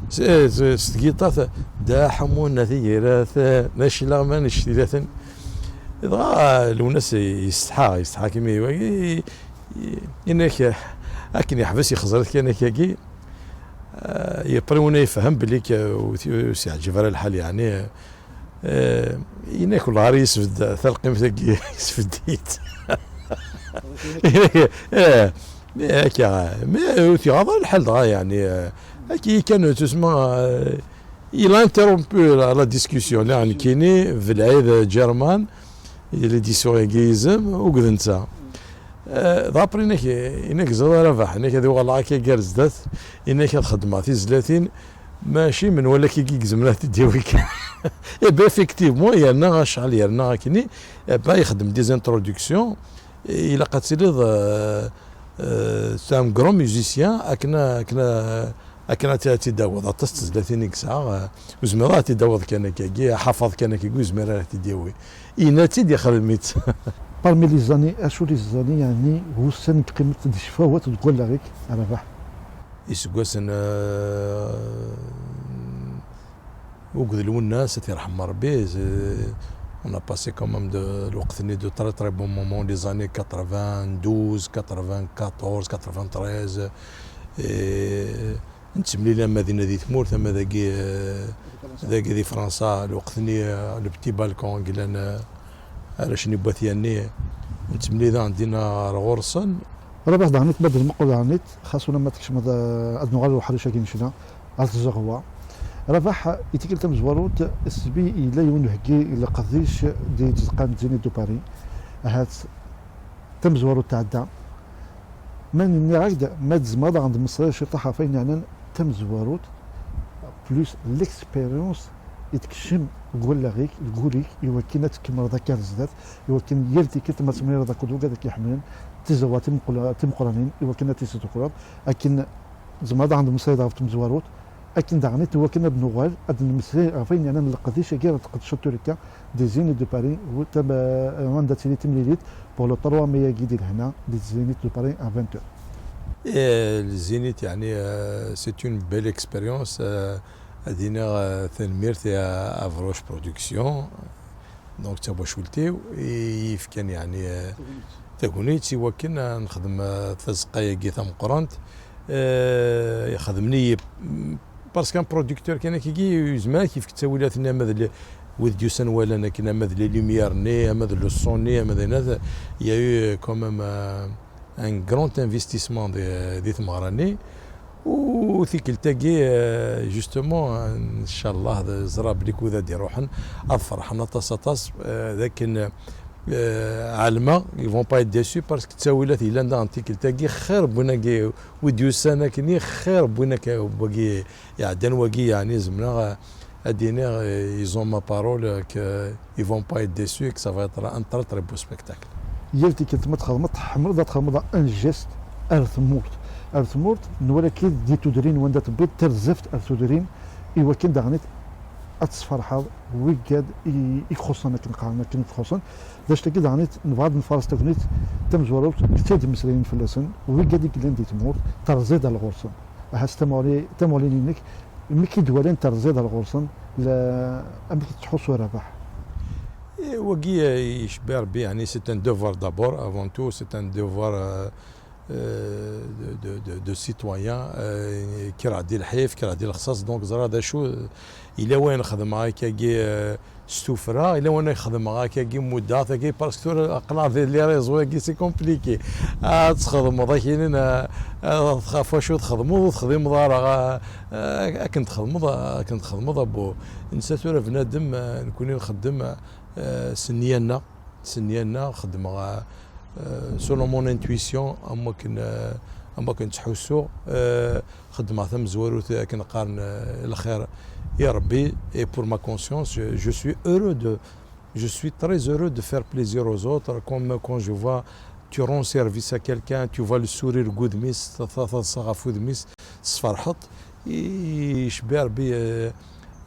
s, eh, s, s tgiṭart, Dda Ḥemmu n At Igirat, eh, d aclaɣman, ictilaten. Dɣa, eh, Lwennas yessetḥa, yessetḥa kmi, i-, i-, inek, akken yeḥbes yexẓer-it kan akkagi, eh, yeppri wina yefhem belli k-, ur t-, ur s-yeɛǧib ara lḥal, yeɛni, eh, inek wellah ar yesbedd talqimt-agi, yesbedd-itt. Eh, mi akka, mi ur t-iɣaḍ ara lḥal dɣa, yeɛni, eh, akka kan, tusma, eh, il a interrompu la, la discussion, la, nekkini, d Lɛid Ǧerman, l'édition-agi Izem, akked netta. Eh, d'après inek, inek ẓriɣ a Rabaḥ, inek ad uɣaleɣ akka gar zdat, inek ad xedmeɣ tizlatin, mačči menwala akka i yezmer ad t-id-yawi kan. Eh ben, effectivement, yerna acḥal yerna akkenni, eh ben, ixeddem des introductions, ilaq ad tiliḍ, eh, eh, c'est un grand musicien, akken, akken, akken ad t-, ad t-id-tawiḍ. Aṭas n tezlatin i yesɛa, eh, ur zmireḍ ad t-id-tawiḍ kan akkagi, ḥafeḍ kan akkagi, ur zmireɣ ara ad t-id-yawi. Yenna-tt-id, ixdem-itt. Parmi les années, acu les années, yeɛni, wussan n teqqimeḍ d ccfawat deg wallaɣ-ik, a Rabaḥ? Iseggasen, eh, Uged Lwennas, ad t-yerḥem Rebbi, eh, on a passé quand même de, lweqt-nni, de très, très bons moments, les années quatre-vingt-douze, quatre-vingt-quatorze, quatre-vingt-treize, et nettemlil ama dinna di tmurt, ama dagi, eh, dagi di Fransa, lweqt-nni, eh, le Petit Balcon, glan, eh, arrac-nni n Wat Yanni, nettemlil daɣen dinna ar ɣur-sen. Rabaḥ daɣen, ma d-nmuqel daɣen, xas ulamma tkecmeḍ, eh, ad nuɣal ɣer uḥric-agi n ccna, ar tzeɣwa. Rabaḥ, i tikkelt tamezwarut, sbi yella yiwen uheggi n leqdic di tzeqqa n Zénith de Paris. Ahat tamezwarut tɛedda. Ma nniɣ-ak-d, ma tzemreḍ ad ɣ-d-tmeslayeḍ ciṭuḥ ɣef wayen yeɛnan tamezwarut, plus l'expérience i tkecem deg wallaɣ-ik, deg wul-ik, i wakken ad tkemmleḍ akka ar zdat, i wakken yal tikkelt ma ttemlileḍ akked wigad i k-iḥemmlen, tizerwa timeqqla-, timeqqranin, i wakken ad tt-tesdukleḍ, akken tzemreḍ ad ɣ-d-tmeslayeḍ ɣef tmezwarut, Akken daɣen i wakken ad nuɣal ad nemmeslay ɣef wayen yeɛnan leqdic-agi ara tqedceḍ tura akka di Zénith de Paris, anda ad tili timlilit pour le trois mai-agi di lehna di Zénith de Paris à vingt heures. Eh, le Zénith, يعني, euh, c'est une belle expérience. Euh, ad iniɣ, euh, tanemmirt à Avroche Production, donc d tawacult-iw i yefkan, يعني, euh, tagnit i wakken ad nexdem, euh, tazeqqa-agi tameqqrant. Euh, ixdem-iyi parce qu'un producteur kan akkagi yezmer ad k-yefk ttawilat-nni, ama d le- wid d-yusan walan akken, ama d les lumières-nni, ama d le son-nni, ama d ayen, il y a eu quand même, euh, un grand investissement di, di tmeɣra-nni. U tikkelt-agi, euh, justement, ncallah, ẓriɣ belli kud ad d-iruḥen ad ferḥen aṭas, aṭas, euh, d akken, euh, ɛelmeɣ, ils vont pas être déçus parce que ttawilat yellan daɣen tikkelt-agi xir n win-agi wi d-yusan akkenni, xir n win akka wagi iɛeddan, wagi, yeɛni, zemreɣ, euh, ad d-iniɣ, euh, ils ont ma parole, euh, que ils vont pas être déçus et que ça va être un très, très beau spectacle. Yal tikkelt ma txedmeḍ, tḥemmleḍ ad txedmeḍ un geste ar tmurt. Ar tmurt, nwala-k-id di tudrin wanda tewwiḍ tarzeft ar tudrin, i wakken daɣen ad tesferḥeḍ wigad i, i ixuṣṣen, akken qqaren, akken i txuṣṣen. D acu-agi daɣen i nebɣa ad nfaṛes tagnit tamezwarut, d tid mmeslayen fell-asen, wigad i yellan di tmurt, terẓiḍ ar ɣur-sen. Ahat tamuɣli, tamuɣli-inek, mi k-id-walan terẓiḍ ar ɣur-sen, la, amek i tettḥussu a Rabaḥ? Eh, wagi, eh, icebbi Rebbi, يعني, c'est un devoir d'abord, avant tout, c'est un devoir, euh, euh, de, de, de, de citoyen, euh, kra di lḥif, kra di lexṣaṣ, donc ẓriɣ d acu, euh, yella wayen xedmeɣ akkagi, euh, s tuffra, yella wayen xedmeɣ akkagi muddeɣ-t-agi, parce que tura aql-aɣ di les réseaux-agi, c'est compliqué. Ad txedmeḍ akinin, euh, euh, ɣef wacu txedmeḍ, ur texdimeḍ ara, euh, euh, akken txedmeḍ, akken txedmeḍ, abbu. Netta tura bnadem, euh, nekkni nxeddem, euh, s nniya-nneɣ, s nniya-nneɣ, xeddmeɣ, euh, selon mon intuition, am wakken, euh, am wakken ttḥussuɣ, euh, xeddmeɣ tamezwarut akken qqaren, euh, lxir i Rebbi, et pour ma conscience, je, je suis heureux de, je suis très heureux de faire plaisir aux autres, comme quand je vois tu rends service à quelqu'un, tu vois le sourire deg wudem-is, ta-, ta-, taḍsa ɣef wudem-is, tesferḥeḍ, i-, icebbi Rebbi, euh,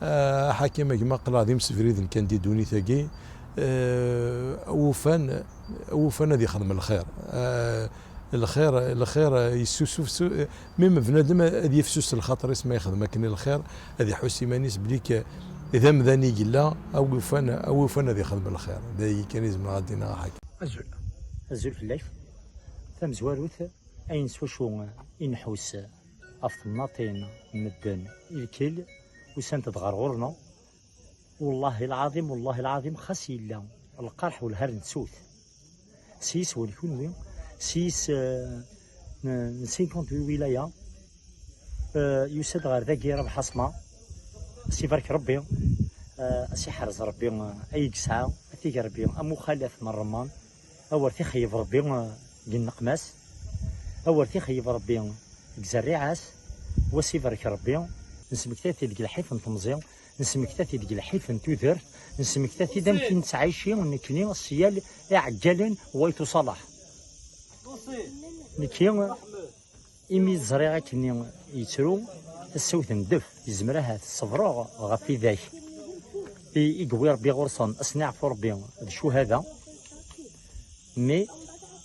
euh, aḥakim a gma, aql-aɣ d imsebriden kan di ddunit-agi, euh, awufan, awufan ad ixdem lxir. Euh, lxir, lxir, euh, yessusuf, su-, même bnadem ad yefsus lxaṭer-is ma yexdem akken i lxir, ad iḥuss iman-is belli k-, d amdan i yella, awufan, awufan ad ixdem lxir. D ayi kan i zemreɣ ad d-iniɣ aḥakim. Azul. Azul fell-ak. Tamezwarut, ayen s wacu i nḥus ɣef temnaḍin n medden i lkil, usant-d ɣer ɣur-neɣ. Wellah lɛaḍim, wellah lɛaḍim, xas yella lqerḥ welha nettut. S yiswen kunwi, s yis, eh, n, n cinquante-huit wilaya, eh, yusa-d ɣer dagi Rabaḥ Asma. Ad s-ibarek Rebbi, eh, ad s-iḥrez Rebbi, eh, ayen yesɛa, ad t-ig Rebbi am uxalaf n ṛṛemman, awer t-ixeyyeb Rebbi, eh, deg nneqma-s, awer t-ixeyyeb Rebbi deg zerriɛa-s, wa s-ibarek Rebbi. Nesmekta-t-id deg lḥif n temẓi, nesmekta-t-id deg lḥif n tudert, nesmekta-t-id amek i nettɛici nekkni s yal iɛeggalen n Wayt Uṣalaḥ. Nekki, imi ẓriɣ akkenni yettru, tasawt n ddef, yezmer ahat ṣebreɣ ɣef widak i, i yewwi Rebbi ɣur-sen, ad sen-iɛfu Rebbi, d ccuhada. Mais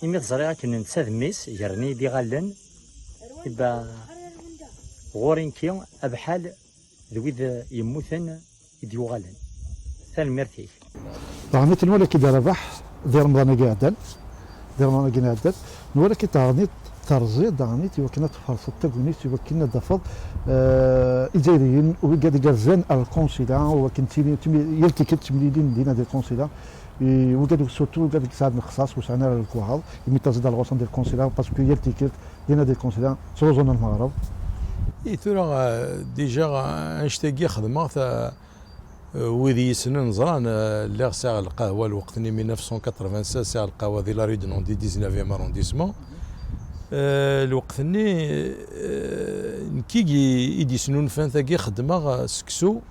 imi t-ẓriɣ akken netta d mmi-s, gren-iyi-d iɣallen, iba ɣur-i nekki abḥal d wid yemmuten i d-yuɣalen. Tanemmirt-ik. Daɣen i t-nwala-k-id a Rabaḥ di Remḍan-agi iɛeddan, di Remḍan-agi iɛeddan, nwala-k-id daɣen terẓiḍ daɣen i wakken ad tfarseḍ tagnit i wakken ad d-tafeḍ, eh, Izzayriyen wigad i yerzan ar lkunsila, u wakken ttili, ttili, yal tikkelt ttemlilin dinna di lkunsila, i wigad, surtout wigad i yesɛan lexṣaṣ ur sɛin ara lekwaɣeḍ, imi terẓiḍ ar ɣur-sen di lkunsila, parce que yal tikkelt dinna di lkunsila ttruẓun lmeɣreb. I tura, eh, déjà, eh, annect-agi xedmeɣ-t, eh, Eh, wid i yi-ssnen ẓran, eh, lliɣ sɛiɣ lqahwa lweqt-nni, mille neuf cent quatre-vingt-seize, sɛiɣ lqahwa di la rue de Nandi, dix-neuvième arrondissement. Eh, lweqt-nni, eh, nekk i, i d-yesnulfan tagi, xeddmeɣ, eh, seksu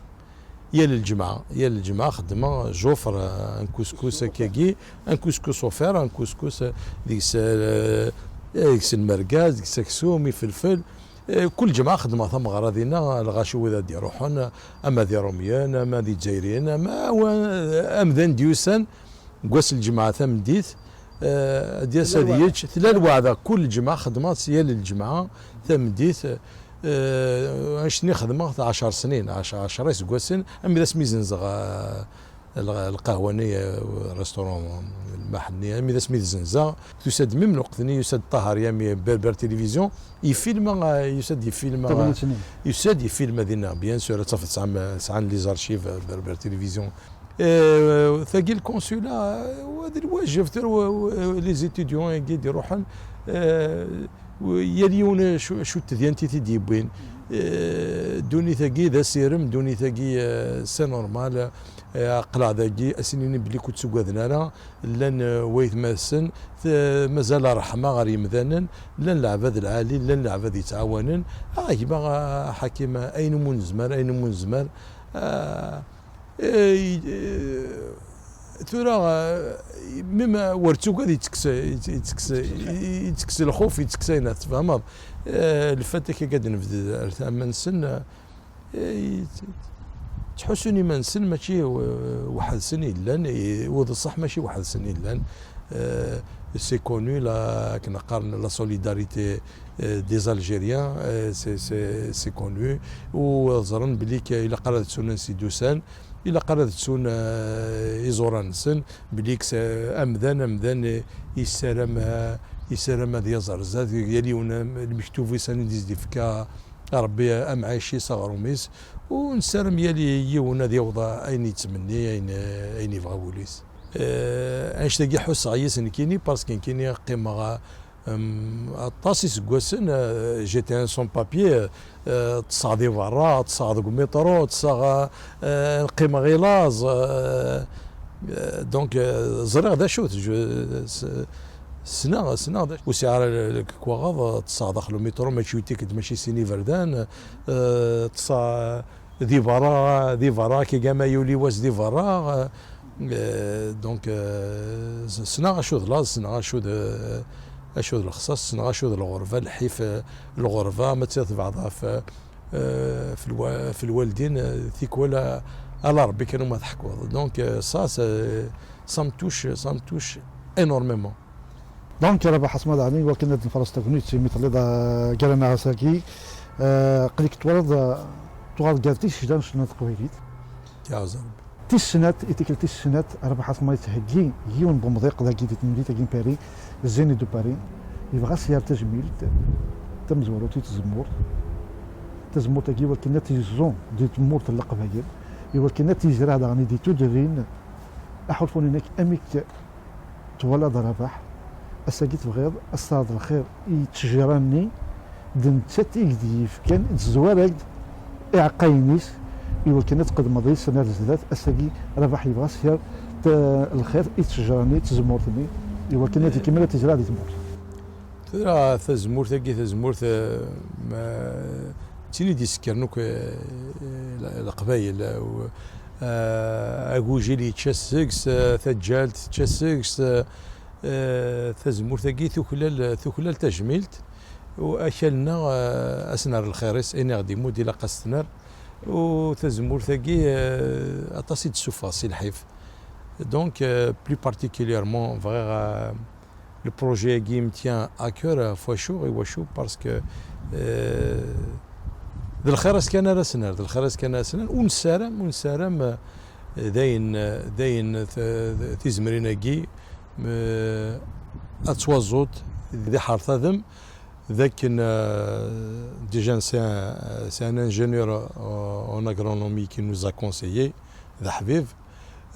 yal lǧemɛa, yal lǧemɛa xeddmeɣ, j'offre, eh, un couscous akkagi, un couscous offert, un couscous, eh, deg-s, eh, deg-s lmergaz, deg-s aksum, ifelfel. Eh, kul ǧemɛa xeddmeɣ tameɣra dinna, lɣaci wid ad d-iruḥen, ama d Iṛumyen, ama d Izzayriyen, ama wa-, amdan d-yusan deg wass n lǧemɛa tameddit, eh, ad d-yas ad yečč. Tella lweɛda, kul ǧemɛa xeddmeɣ-tt yal lǧemɛa tameddit. Eh, annect-nni xedmeɣ-t ɛecṛ snin, ɛecṛ, ɛecṛa iseggasen, armi d asmi zenzeɣ, eh, lqahwa-nni, eh, restaurant, lmaḥ-nni, armi d asmi d-zenzeɣ. Tusa-d même lweqt-nni, yusa-d Ṭaher Yami, Berber Télévision, yefilma, eh, yusa-d yefilma, yusa-d yefilma dinna, bien sûr, ad tafeḍ sɛan, sɛan les archives, eh, Berber Télévision. Eh, tagi lkonsula, eh, wa d lwajeb, tura, wa, wa, les étudiants-agi d-iruḥen, eh, yal yiwen acu, acu n tedyant i t-id-yewwin. Eh, ddunit-agi d asirem, ddunit-agi, eh, c'est normal. Eh, aql-aɣ dagi, ad s-nini belli ur ttuggaden ara, llan, eh, waytmaten, t-, mazal ṛṛeḥma ɣer yemdanen, llan leɛbad lɛali, llan leɛbad yettɛawanen. Ah, gma, ah, Ḥakim, ayen umi nezmer, ayen umi nezmer, ah, Eh, eh, tura, eh, même, eh, wer tugad yettekkes, yettekkes, yettekkes lxuf, yettekkes ayen tfehmeḍ. Eh, le fait que ad nebded ar tama-nsen, eh, yet-, ttḥussun iman-nsen mačči w-, weḥd-sen i llan, i, u d ṣṣeḥ mačči weḥd-sen i llan. Eh, c'est connu, la, akken qqaren, la solidarité, eh, des Algériens, eh, c'est, c'est, c'est connu. U ẓran belli k-, ilaq ara ad ttun ansi d-usan, ilaq ara ad ttun, eh, iẓuran-nsen, belli k-, amdan, amdan, eh, yessaram, eh, yessaram ad yaẓ ar zdat, yal yiwen, eh, lmektub-is anda i s-d-ifka Ṛebbi, eh, amɛic-is, aɣrum-is, u nessaram yal yiwen ad yaweḍ ayen yettmenni, ayen, eh, ayen yebɣa wul-is. Eh, annect-agi ḥusseɣ yis nekkini, parce que nekkini qqimeɣ, eh, em, aṭas iseggasen, eh, j'étais un sans-papier, eh, ṭṭseɣ di berra, ṭṭseɣ deg umiṭru, ṭṭseɣ, eh, eh, qqimeɣ i laẓ, eh, eh, donc, eh, ẓriɣ d acu-t, je, s-, ssneɣ, ssneɣ d acu. Ur sɛiɣ ara le-, le-, lekwaɣeḍ, eh, ṭṭseɣ daxel umiṭru, mačči u ticket, mačči sin iberdan, eh, ṭṭseɣ, di berra, di berra, kagama yuli wass di berra, eh, donc, eh, s-, ssneɣ acu d laẓ, ssneɣ acu d, acu d lexṣaṣ, ssneɣ acu d lɣerba, lḥif, eh, lɣerba, ma tt-, tebɛeḍ ɣef, eh, f lwa-, f lwaldin, eh, tikwal, eh, ala Ṛebbi kan umi teḥkuḍ. Donc, eh, ça, c'est, ça me touche, ça me touche énormément. Donc, Rabaḥ Asma daɣen, iwakken ad nferṣ tagnit imi telliḍ, eh, gar-aneɣ ass-agi, eh, aql-ik twalaḍ, eh, tuɣaleḍ gar ticejra n ccna n teqbaylit. Yeɛzem. Tis snat, i tikkelt tis snat, Rabaḥ Asma yettheggi yiwen n wemḍiq dagi di temdint-agi n Paris, Zénith de Paris, yebɣa a s-yerr tajmilt tamezwarut i tzemmurt. Tazemmurt-agi iwakken ad tt-yeẓẓu di tmurt n Leqbayel, iwakken ad tt-yezreɛ daɣen di tudrin. Aḥulfu-nni-inek, amek twalaḍ Rabaḥ, ass-agi tebɣiḍ ad s-terreḍ lxir i ttejra-nni, d nettat i k-d-yefkan, i d-tezwar-ak-d iɛeqqayen-is, iwakken ad tqedmeḍ yes-sen ar zdat. Ass-agi Rabaḥ yebɣa ad s-yerr t-, lxir i ttejra-nni, i tzemmurt-nni, iwakken ad ikemmel ad tezreɛ di tmurt. Tura tazemmurt-agi, tazemmurt, eh, ma, d tin i d-isekkren akk, eh, le-, Leqbayel, eh, u-, eh, agujil yečča seg-s, eh, taǧǧalt tečča seg-s, eh, eh, tazemmurt-agi tuklal, tuklal tajmilt, u akal-nneɣ, eh, ad s-nerr lxir-is, ayen i ɣ-d-imudd ilaq ad s-t-nerr, u tazemmurt-agi, eh, aṭas i d-tessufeɣ si lḥif. Donc, eh, plus particulièrement, bɣiɣ, eh, le projet-agi me tient à cœur, eh, ɣef wacu, i wacu, parce que, eh, d lxir-as kan ara s-nerr, d lxir-as kan ara s-nerr, u nessaram, u nessaram, eh, d ayen, eh, d ayen, eh, t-, tizemrin-agi, eh, ad twaẓuḍ d iḥertaden, d akken, eh, déjà c'est un, c'est un ingénieur, euh, en agronomie qui nous a conseillé, d aḥbib.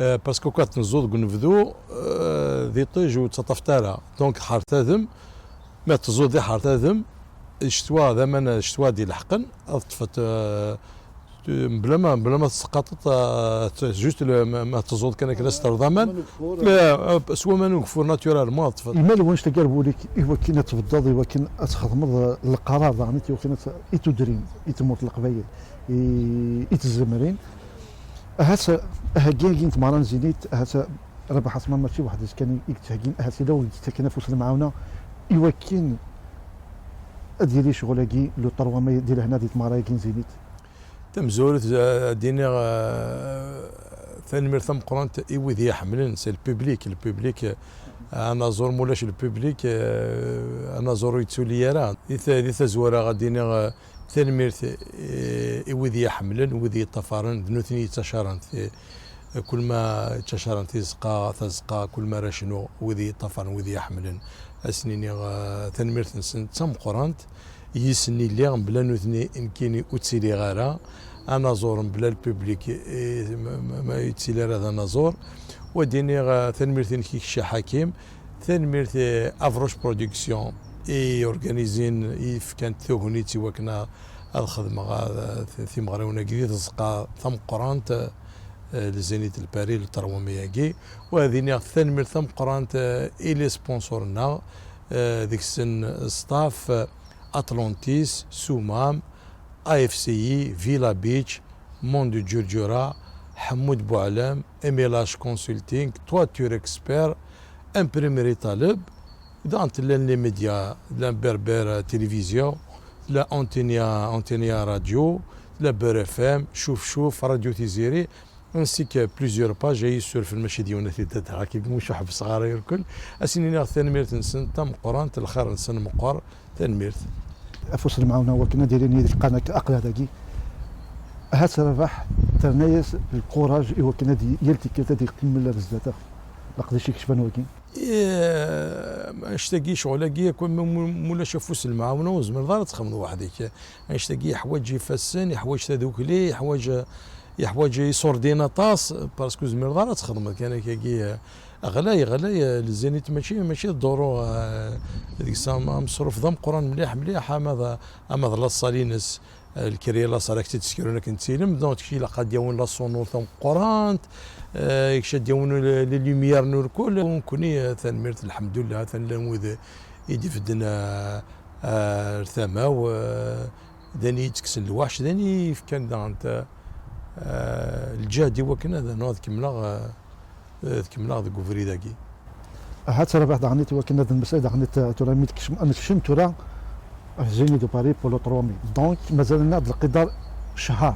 Eh, parce que quand tneẓẓuḍ deg unebdu, eh, d iṭij ur tettaṭṭafeḍ ara. Donc, ḥertadem, ma teẓẓuḍ di ḥertadem, ccetwa, d aman, ccetwa ad ileḥqen, ad teṭṭfeḍ, eh, mebla ma, mebla ma tesseqaṭeḍ, eh, juste le, ma, ma teẓẓuḍ kan akken ad s-terreḍ aman. Aman ugeffur. Eh, eh, s waman ugeffur, naturellement, ad teṭṭfeḍ. Imal wanect-agi ar wul-ik, i wakken ad tbeddeḍ, i wakken ad txedmeḍ, eh, leqrar daɣen, i wakken ad t-, i tudrin, i tmurt n Leqbayel, i, i tzemrin. Ahat aheggi-agi n tmeɣra n Zénith, ahat Rabaḥ Asma mačči weḥd-s kan i, i yettheggin, ahat yella win yettaken afus n lemɛawna i wakken Ad yili ccɣel-agi, le trois mai, di lehna di tmeɣra-agi n Zénith? Tamezwarut, eh, ad d-iniɣ, eh, tanemmirt tameqqrant i wid i iḥemmlen, c'est le public, le public, eh, anaẓur, ma ulac le public, eh, anaẓur ur yettuli ara. Di ta-, di tazwara, ad d-iniɣ, eh, tanemmirt, eh, i wid i iḥemmlen, wid i yeṭṭafaren, d nutni i yettacaren ti-, kul ma ttacaren tizeqqa, tazeqqa, kul ma ara cnuɣ, wid i yeṭṭafaren, wid i iḥemmlen, ad sen-iniɣ, eh, tanemmirt-nsen d tameqqrant. Yis-sen i lliɣ, mebla nutni, nekkini ur ttiliɣ ara. Anaẓur mebla le public, eh, ma, ma, ma yettili ara d anaẓur. Wa d-iniɣ, eh, tanemmirt-inek i Kecci Ḥakim, tanemmirt i Avroche Production i organizin, i yefkan tagnit i wakken a-, ad xedmeɣ, eh, timeɣriwin-agi di tzeqqa tameqqrant, eh, le Zénith de Paris, le trois mai-agi. Wa ad iniɣ tanemmirt tameqqrant, eh, i les sponsors-nneɣ, eh, deg-sen staff, eh, Atlantis, Sumam, A F C I, Villa Beach, Monde Djurdjura, Hamoud Boualem, M L H Consulting, Toiture Expert, Imprimerie Taleb. Donc, llan les médias, llan Berbère Télévision, la Antenna, Antenna Radio, la Beurre F M, Chouf Chouf, Radio Tiziri, ainsi que plusieurs pages, ay yessurfen mačči d yiwen ad t-id-adreɣ, akka muc ur ḥebbseɣ ara irkel. Ad sen-iniɣ tanemmirt-nsen tameqqrant, lxir-nsen meqqer. Tanemmirt. Afus n lemɛawna wakken ad ilin yid-k, qqaren-ak aql-aɣ dagi. Ahat Rabaḥ terna-yas lkuraj i wakken ad y-, yal tikkelt ad ikemmel ar zdat-, leqdic i yecban wagi. Eh, annect-agi, ccɣel-agi, akk ma, ma, ma ulac afus n lemɛawna, ur tezmireḍ ara ad txedmeḍ weḥd-k. Annect-agi yeḥwaǧ ifassen, yeḥwaǧ tadukli, yeḥwaǧ, yeḥwaǧ iṣurdiyen aṭas, parce que ur tezmireḍ ara ad txedmeḍ kan akkagi, eh, ɣlay, ɣlay, eh, le Zénith mačči, mačči d duru, eh, deg-s am-, ameṣruf d ameqqran mliḥ, mliḥ, ama d, ama d la salle-ines. Eh, lkri la salle ad k-tt-id-ssekrun akken d tilem, donc kečč ilaq ad d-yawin la sono tameqqrant, eh, kečč ad d-yawin le, les lumières n urkul. Nekkni, eh, tanemmirt, lḥemdullah, atan llan wid i d-ibedden, eh, eh, ar tama-w, eh, d ani i d-tekksen lweḥc, d ani i yefkan daɣen ta-, eh, lǧehd i wakken ad, ad kemmleɣ, eh, ad kemmleɣ deg ubrid-agi. Ahat Rabaḥ daɣen i wakken ad nmeslay daɣen i t-, tura mi tkecm-, ad nekcem tura ɣef Zénith de Paris pour le trois mai. Donc, mazal-aneɣ-d lqidar cchar.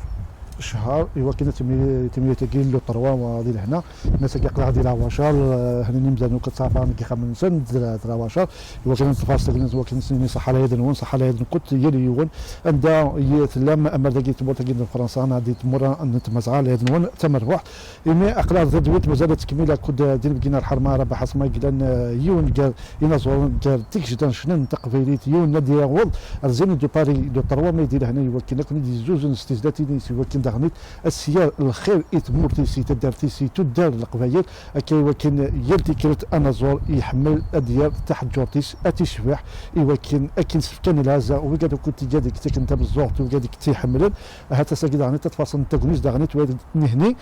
Cchar, i wakken ad tmi-, timlilit-agi le trois wa di lehna. Nas-agi aql-aɣ di Leɛwacer, eh, hnan imdanen akk ttɛafaren deg yixxamen-nsen, di la-, di Leɛwacer. I wakken ad nṭef ɣer-s tagnit, i wakken ad s-nini ṣaḥḥa lɛid-nwen, ṣaḥḥa lɛid-nwen, yal yiwen. Anda i tellam, amar dagi tmurt-agi n Fransa, neɣ di tmura n Tmazɣa, lɛid-nwen, tamerbuḥt. Imi aql-aɣ d tadwilt mazal ad tkemmil akud, eh, d inebgi n lḥerma Rabaḥ Asma i yellan, eh, yiwen gar inaẓuren, gar tigejda n ccna n taqbaylit, yiwen ad yaweḍ ar Zénith de Paris le trois mai di lehna i wakken ad ken-id-izzuzen s tezlatin-is, i wakken daɣen ad s-yerr lxir i tmurt-is, i taddart-is, i tuddar n Leqbayel, akka i wakken yal tikkelt anaẓur iḥemmel ad yerr taḥeǧǧurt-is, ad ticbiḥ, i wakken akken s-fkan lɛezza wigad akk i t-iga deg takken tameẓẓuɣt, wigad i t-iḥemmlen. Ahat ass-agi daɣen i tt-ad faṣen tagnit daɣen i twal nihni.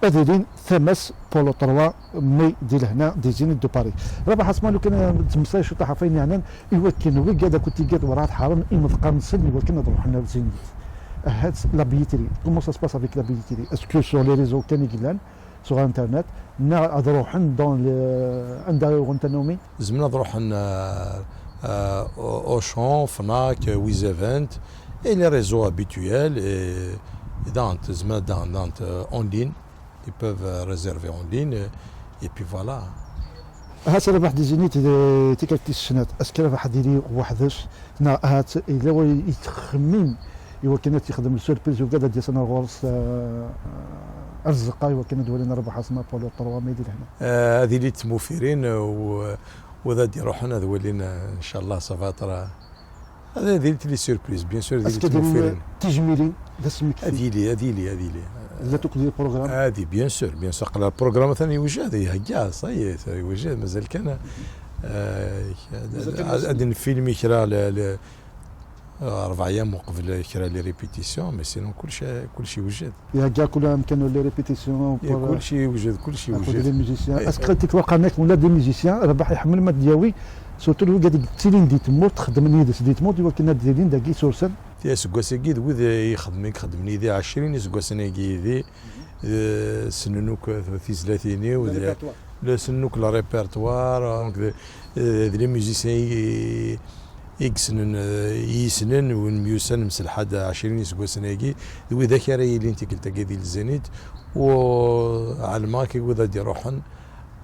Ad ilin tama-s pour le trois mai di lehna di Zénith de Paris. Rabaḥ Asma, lukan ad temmeslay ciṭuḥ ɣef wayen yeɛnan i wakken wigad akk i t-iga werɛad ḥaren imeḍqan-nsen i wakken ad ruḥen ar Zénith. Ahat la billetterie, comment ça se passe avec la billetterie? Est-ce que sur les réseaux kan i yellan, sur internet, neɣ ad ruḥen dans le, anda i uɣen tanumi? Zemren ad ruḥen, euh, euh, Au-, Auchan, Fnac, Wizevent, et les réseaux habituels, et, et dans, zemren dans, dans, euh, en ligne, ils peuvent, euh, réserver en ligne, et, et puis voilà. Ahat Rabaḥ di Zénith d tikkelt tis snat, est-ce que Rabaḥ ad yili weḥd-s, neɣ ahat yella wa yettxemmim i wakken ad t-yexdem surprise, ugad ad d-yasen ar ɣur-s, euh, ar tzeqqa, i wakken ad walin Rabaḥ Asma pour le trois mai di lehna? Euh, ad ilint tmufirin, euh, u, u ad d-iruḥen ad walin, euh, inchallah, ça va être, euh, ad, ad ilint les surprises, bien sûr, ad ilint tmufirin. Tijmilin, d asmekti. Ad yili, ad yili, ad yili. Llant akk di programme? Ad, bien sûr, bien sûr. Aql-aɣ programme atan yewjed, ihegga, ça y est, yewjed, mazal kan, euh, ad, ad nfilmi kra, le, le, rebɛa yam uqbel kra les répétitions, mais sinon kulci, kulci yewjed. Ihegga kul amkan les répétitions. Kulci yewjed, kulci yewjed. Akked les musiciens. Est-ce que tikwal qqaren-ak ula des musiciens, Rabaḥ iḥemmel ma d-yawi, surtout wigad i yettilin di tmurt, xeddmen yid-s di tmurt, i wakken ad d-ilin dagi sursen? Ti aseggas-agi d wid i ixeddmen, i ixeddmen yid-i ɛecrin iseggasen-agi yid-i, eh, ssnen akk tizlatin-iw, le répertoire. Le, ssnen akk le répertoire, donc, de, eh, d les musiciens i, i yessnen, eh, i yessnen, win myussanen mselḥa-d ɛecrin iseggasen-agi, d widak ara yilin tikkelt-agi di Lzénith, u ɛelmeɣ akka wid ad d-iruḥen,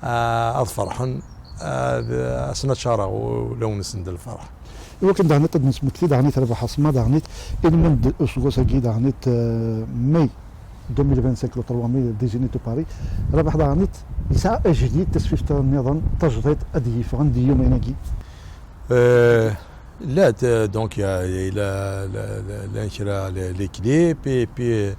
ah, ad ferḥen, ad, ad sen-aččareɣ ulawen-nsen d lferḥ. Iwakken daɣen ad d-nesmekti daɣen i terbaḥ asemma daɣen ilmend useggas-agi daɣen, eh, mai deux mille vingt-cinq, le trois mai, Dézénith de Paris. Rabaḥ daɣen yesɛa ajdid, tasfift nniḍen, tajdiṭ ad d-yeffɣen di yumayen-agi. Euh, là, t-, donc, il y a, il y a la, la, la, la, kra, les, les clips, et puis, euh,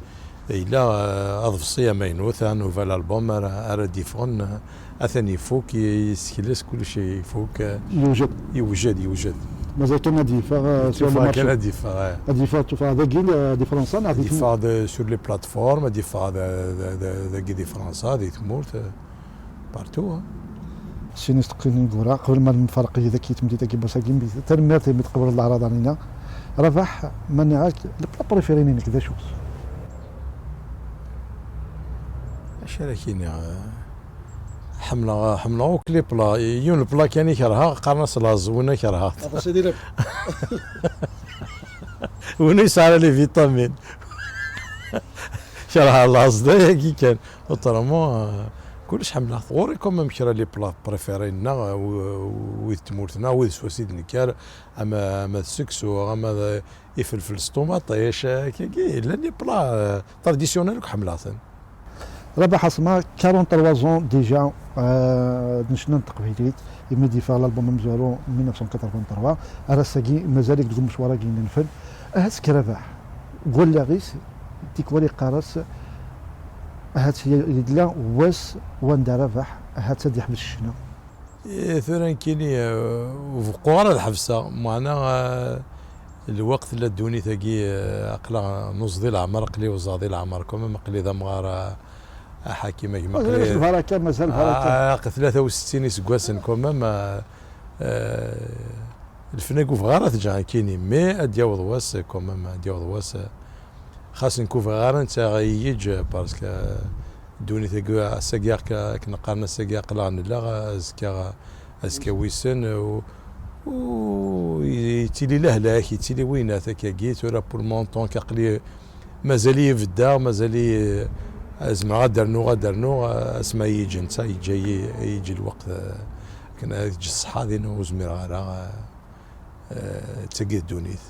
yella, euh, aḍebsi amaynut, un nouvel album ara, ara d-yeffɣen, euh, atan ifuk, i-, yessekles, kullec ifuk, euh, Yewjed. Yewjed, yewjed. Mazal kan ad yeffeɣ, euh, sur le marché. Tufa kan ad yeffeɣ, eh. Ad yeffeɣ, tufa dagi, euh, di Fransa, neɣ di Ad yeffeɣ de, sur les plateformes, ad yeffeɣ de, de, de, dagi di Fransa, di tmurt, euh, partout, hein. Sin isteqsiyen ineggura, qbel ma nferreq yid-k i temdint-agi n wass-agi, tanemmirt imi tqebleḍ leɛraḍ-nni. Rabaḥ, ma nniɣ-ak, le plat préféré-inek d acu-t? Acu ara k-iniɣ? Ḥemmleɣ, ḥemmleɣ akk les plats. Yiwen le plat kan i kerheɣ, qqaren-as laẓ, winna kerheɣ-t. Aṭas i d ilab. Winna yesɛa les vitamines. Kerheɣ laẓ, d ayagi kan. Autrement, euh, kullec ḥemmleɣ-t. Ɣur-i quand même kra les plats préférés-nneɣ, euh, w-, wid n tmurt-nneɣ, wid s wass i d-nekker, ama, ama d seksu, ama d ifelfel s ṭumaṭic, euh, kagi, llan les plats, euh, traditionnels akk ḥemmleɣ-ten. Rabaḥ Asma, quarante-trois ans déjà, euh, d nnecna n teqbaylit, imi d-yeffeɣ l'album amezwaru mille neuf cent quatre-vingt-trois, ar ass-agi mazal-ik deg umecwar-agi n lfen. Ahat k Rabaḥ, deg wallaɣ-is, tikwal yeqqar-as, ahat y-, yella wass wanda Rabaḥ, ahat ad yeḥbes ccna. Eh, tura nekkini, eh, ur beqquɣ ara ad ḥebseɣ, meɛna, eh, lweqt la ddunit-agi, eh, aql-aɣ nuẓ di leɛmer, aql-i uẓeɣ di leɛmer, quand même, aql-i d amɣar, eh, aḥakim, a gma, mazal aql-i lbaraka, mazal baraka. Ah, tlata u settin iseggasen, quand même, eh, eh, lefna ur bɣiɣ ara ad t-ǧǧeɣ nekkini, mais ad d-yaweḍ wass, quand même, ad d-yaweḍ wass, eh, xas nekk ur bɣiɣ ara netta i yi-yeǧǧ, parce que ddunit-agi, ass-agi ak-, akken qqaren, ass-agi aql-aɣ nella, azekka, azekka wissen, u, u yettili lehlak, yettili winat akkagi, tura pour le moment, aql-i mazal-iyi beddeɣ, mazal-iyi, eh, zemreɣ ad d-rnuɣ, ad d-rnuɣ, eh, asma i yi-yeǧǧ netta, yeǧǧa-yi, yeǧǧa lweqt, eh, akken ad yeǧǧ ṣṣeḥḥa, din ur zmireɣ ara, eh, eh, d tagi d ddunit.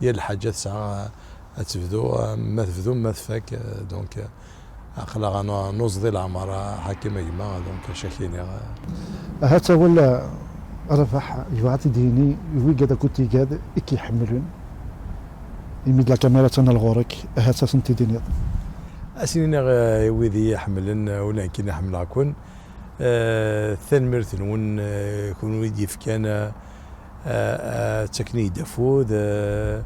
Yal lḥaǧa tesɛa ad tebdu, eh, ma tebdu, ma tfak, eh, donc, eh, aql-aɣ nu-, nuẓ di leɛmer, eh, ḥakim a gma, donc, acu ak-iniɣ, eh. Ahat awal, eh, Rabaḥ, yebɣa ad t-id-yini i wigad akked tigad i k-iḥemmlen, imi d la caméra attan ɣur-k, ahat ad sen-t-id-tiniḍ. Ad sen-iniɣ, eh, i wid i yi-iḥemmlen, eh, ula d nekkini ḥemmleɣ-ken. Eh, tanemmirt-nwen, eh, kunwi i d-yefkan, eh, eh, eh, ttaken-iyi-d afud, eh,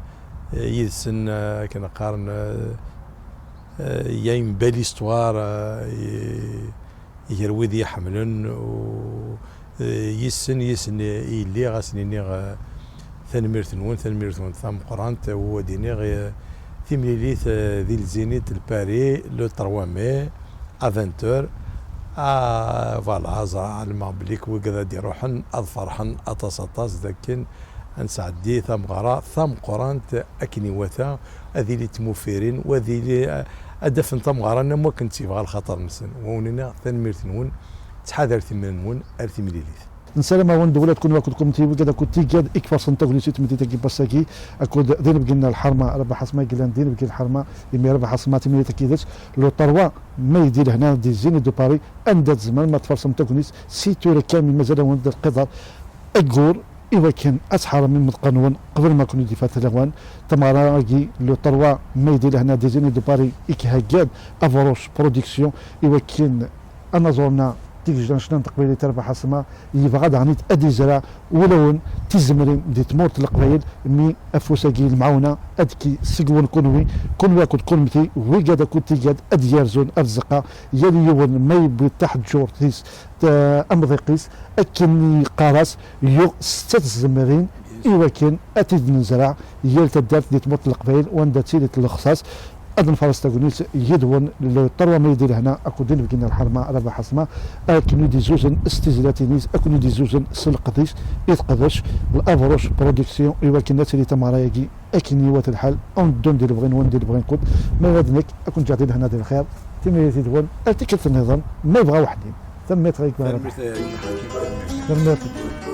eh, yid-sen, eh, akken qqaren, eh, eh, il y a une belle histoire, eh, i-, gar wid i yi-ḥemmlen, u, eh, yis-sen, yis-sen i lliɣ, ad sen-iniɣ, eh, tanemmirt-nwen, tanemmirt-nwen tameqqrant, u ad iniɣ, eh, timlilit, eh, di Lzénith de Paris, le trois mai, à vingt heures. Ah, voilà, ẓra, ɛelmeɣ belli wigad ad d-iruḥen ad ferḥen aṭas, aṭas, d akken ad nesɛeddi tameɣra tameqqrant akken iwata, ad ili tmufirin, u ad ili, ad d-afen tameɣra am wakken tt-yebɣa lxaṭer-nsen. Wa wen-iniɣ tanemmirt-nwen, ttḥadaret iman-nwen, ar timlilit. Nessaram-awen-d ula d kunwi akked kunemti, wigad akked tigad i iferṣen tagnit i tmeddit-agi n wass-agi, akked d inebgi n lḥerma, Rabaḥ Asma i yellan d inebgi n lḥerma, imi Rabaḥ Asma timlilit-agi d le trois mai di lehna di Zénith de Paris, anda tzemrem ad tferṣem tagnit, si tura kan mi mazal-awen-d lqiḍer aggur, iwakken ad tḥerrem imeḍqan-nwen qbel ma ken-id-ifat lawan. Tameɣra-agi, le trois mai di lehna di Zénith de Paris, i k-heggan Avroche Production, iwakken anaẓur-nneɣ tigejda n ccna n teqbaylit Rabaḥ Asma yebɣa daɣen ad izreɛ ulawen tizemrin di tmurt n Leqbayel, mi afus-agi n lemɛawna ad k-seg-wen kunwi, kunwi akked kunemti, wigad akked tigad ad d-yerzun ar tzeqqa, yal yiwen ma yewwi taḥeǧǧurt-is, ta-, amḍiq-is, akken yeqqar-as, yuɣ setta tzemrin i wakken ad t-id-nezreɛ yal taddart di tmurt n Leqbayel, wanda ttilint lexṣaṣ. ad nfares tagnit yid-wen le trois mai di lehna akked inebgi n lḥerma Rabaḥ Asma, akken i d-izuzen s tizlatin-is, akken i d-izuzen s lqed-is, i teqdec l'Avroche Production, i wakken ad tili tameɣra-agi akken iwata lḥal, ad nddun di lebɣi-nwen, di lebɣi-nkent. Ma d nekk, ad ken-ǧǧeɣ di lehna, di lxir, timlilit yid-wen, ar tikkelt nniḍen, ma yebɣa weḥd-i. Tanemmirt ɣer-k. Tanemmirt.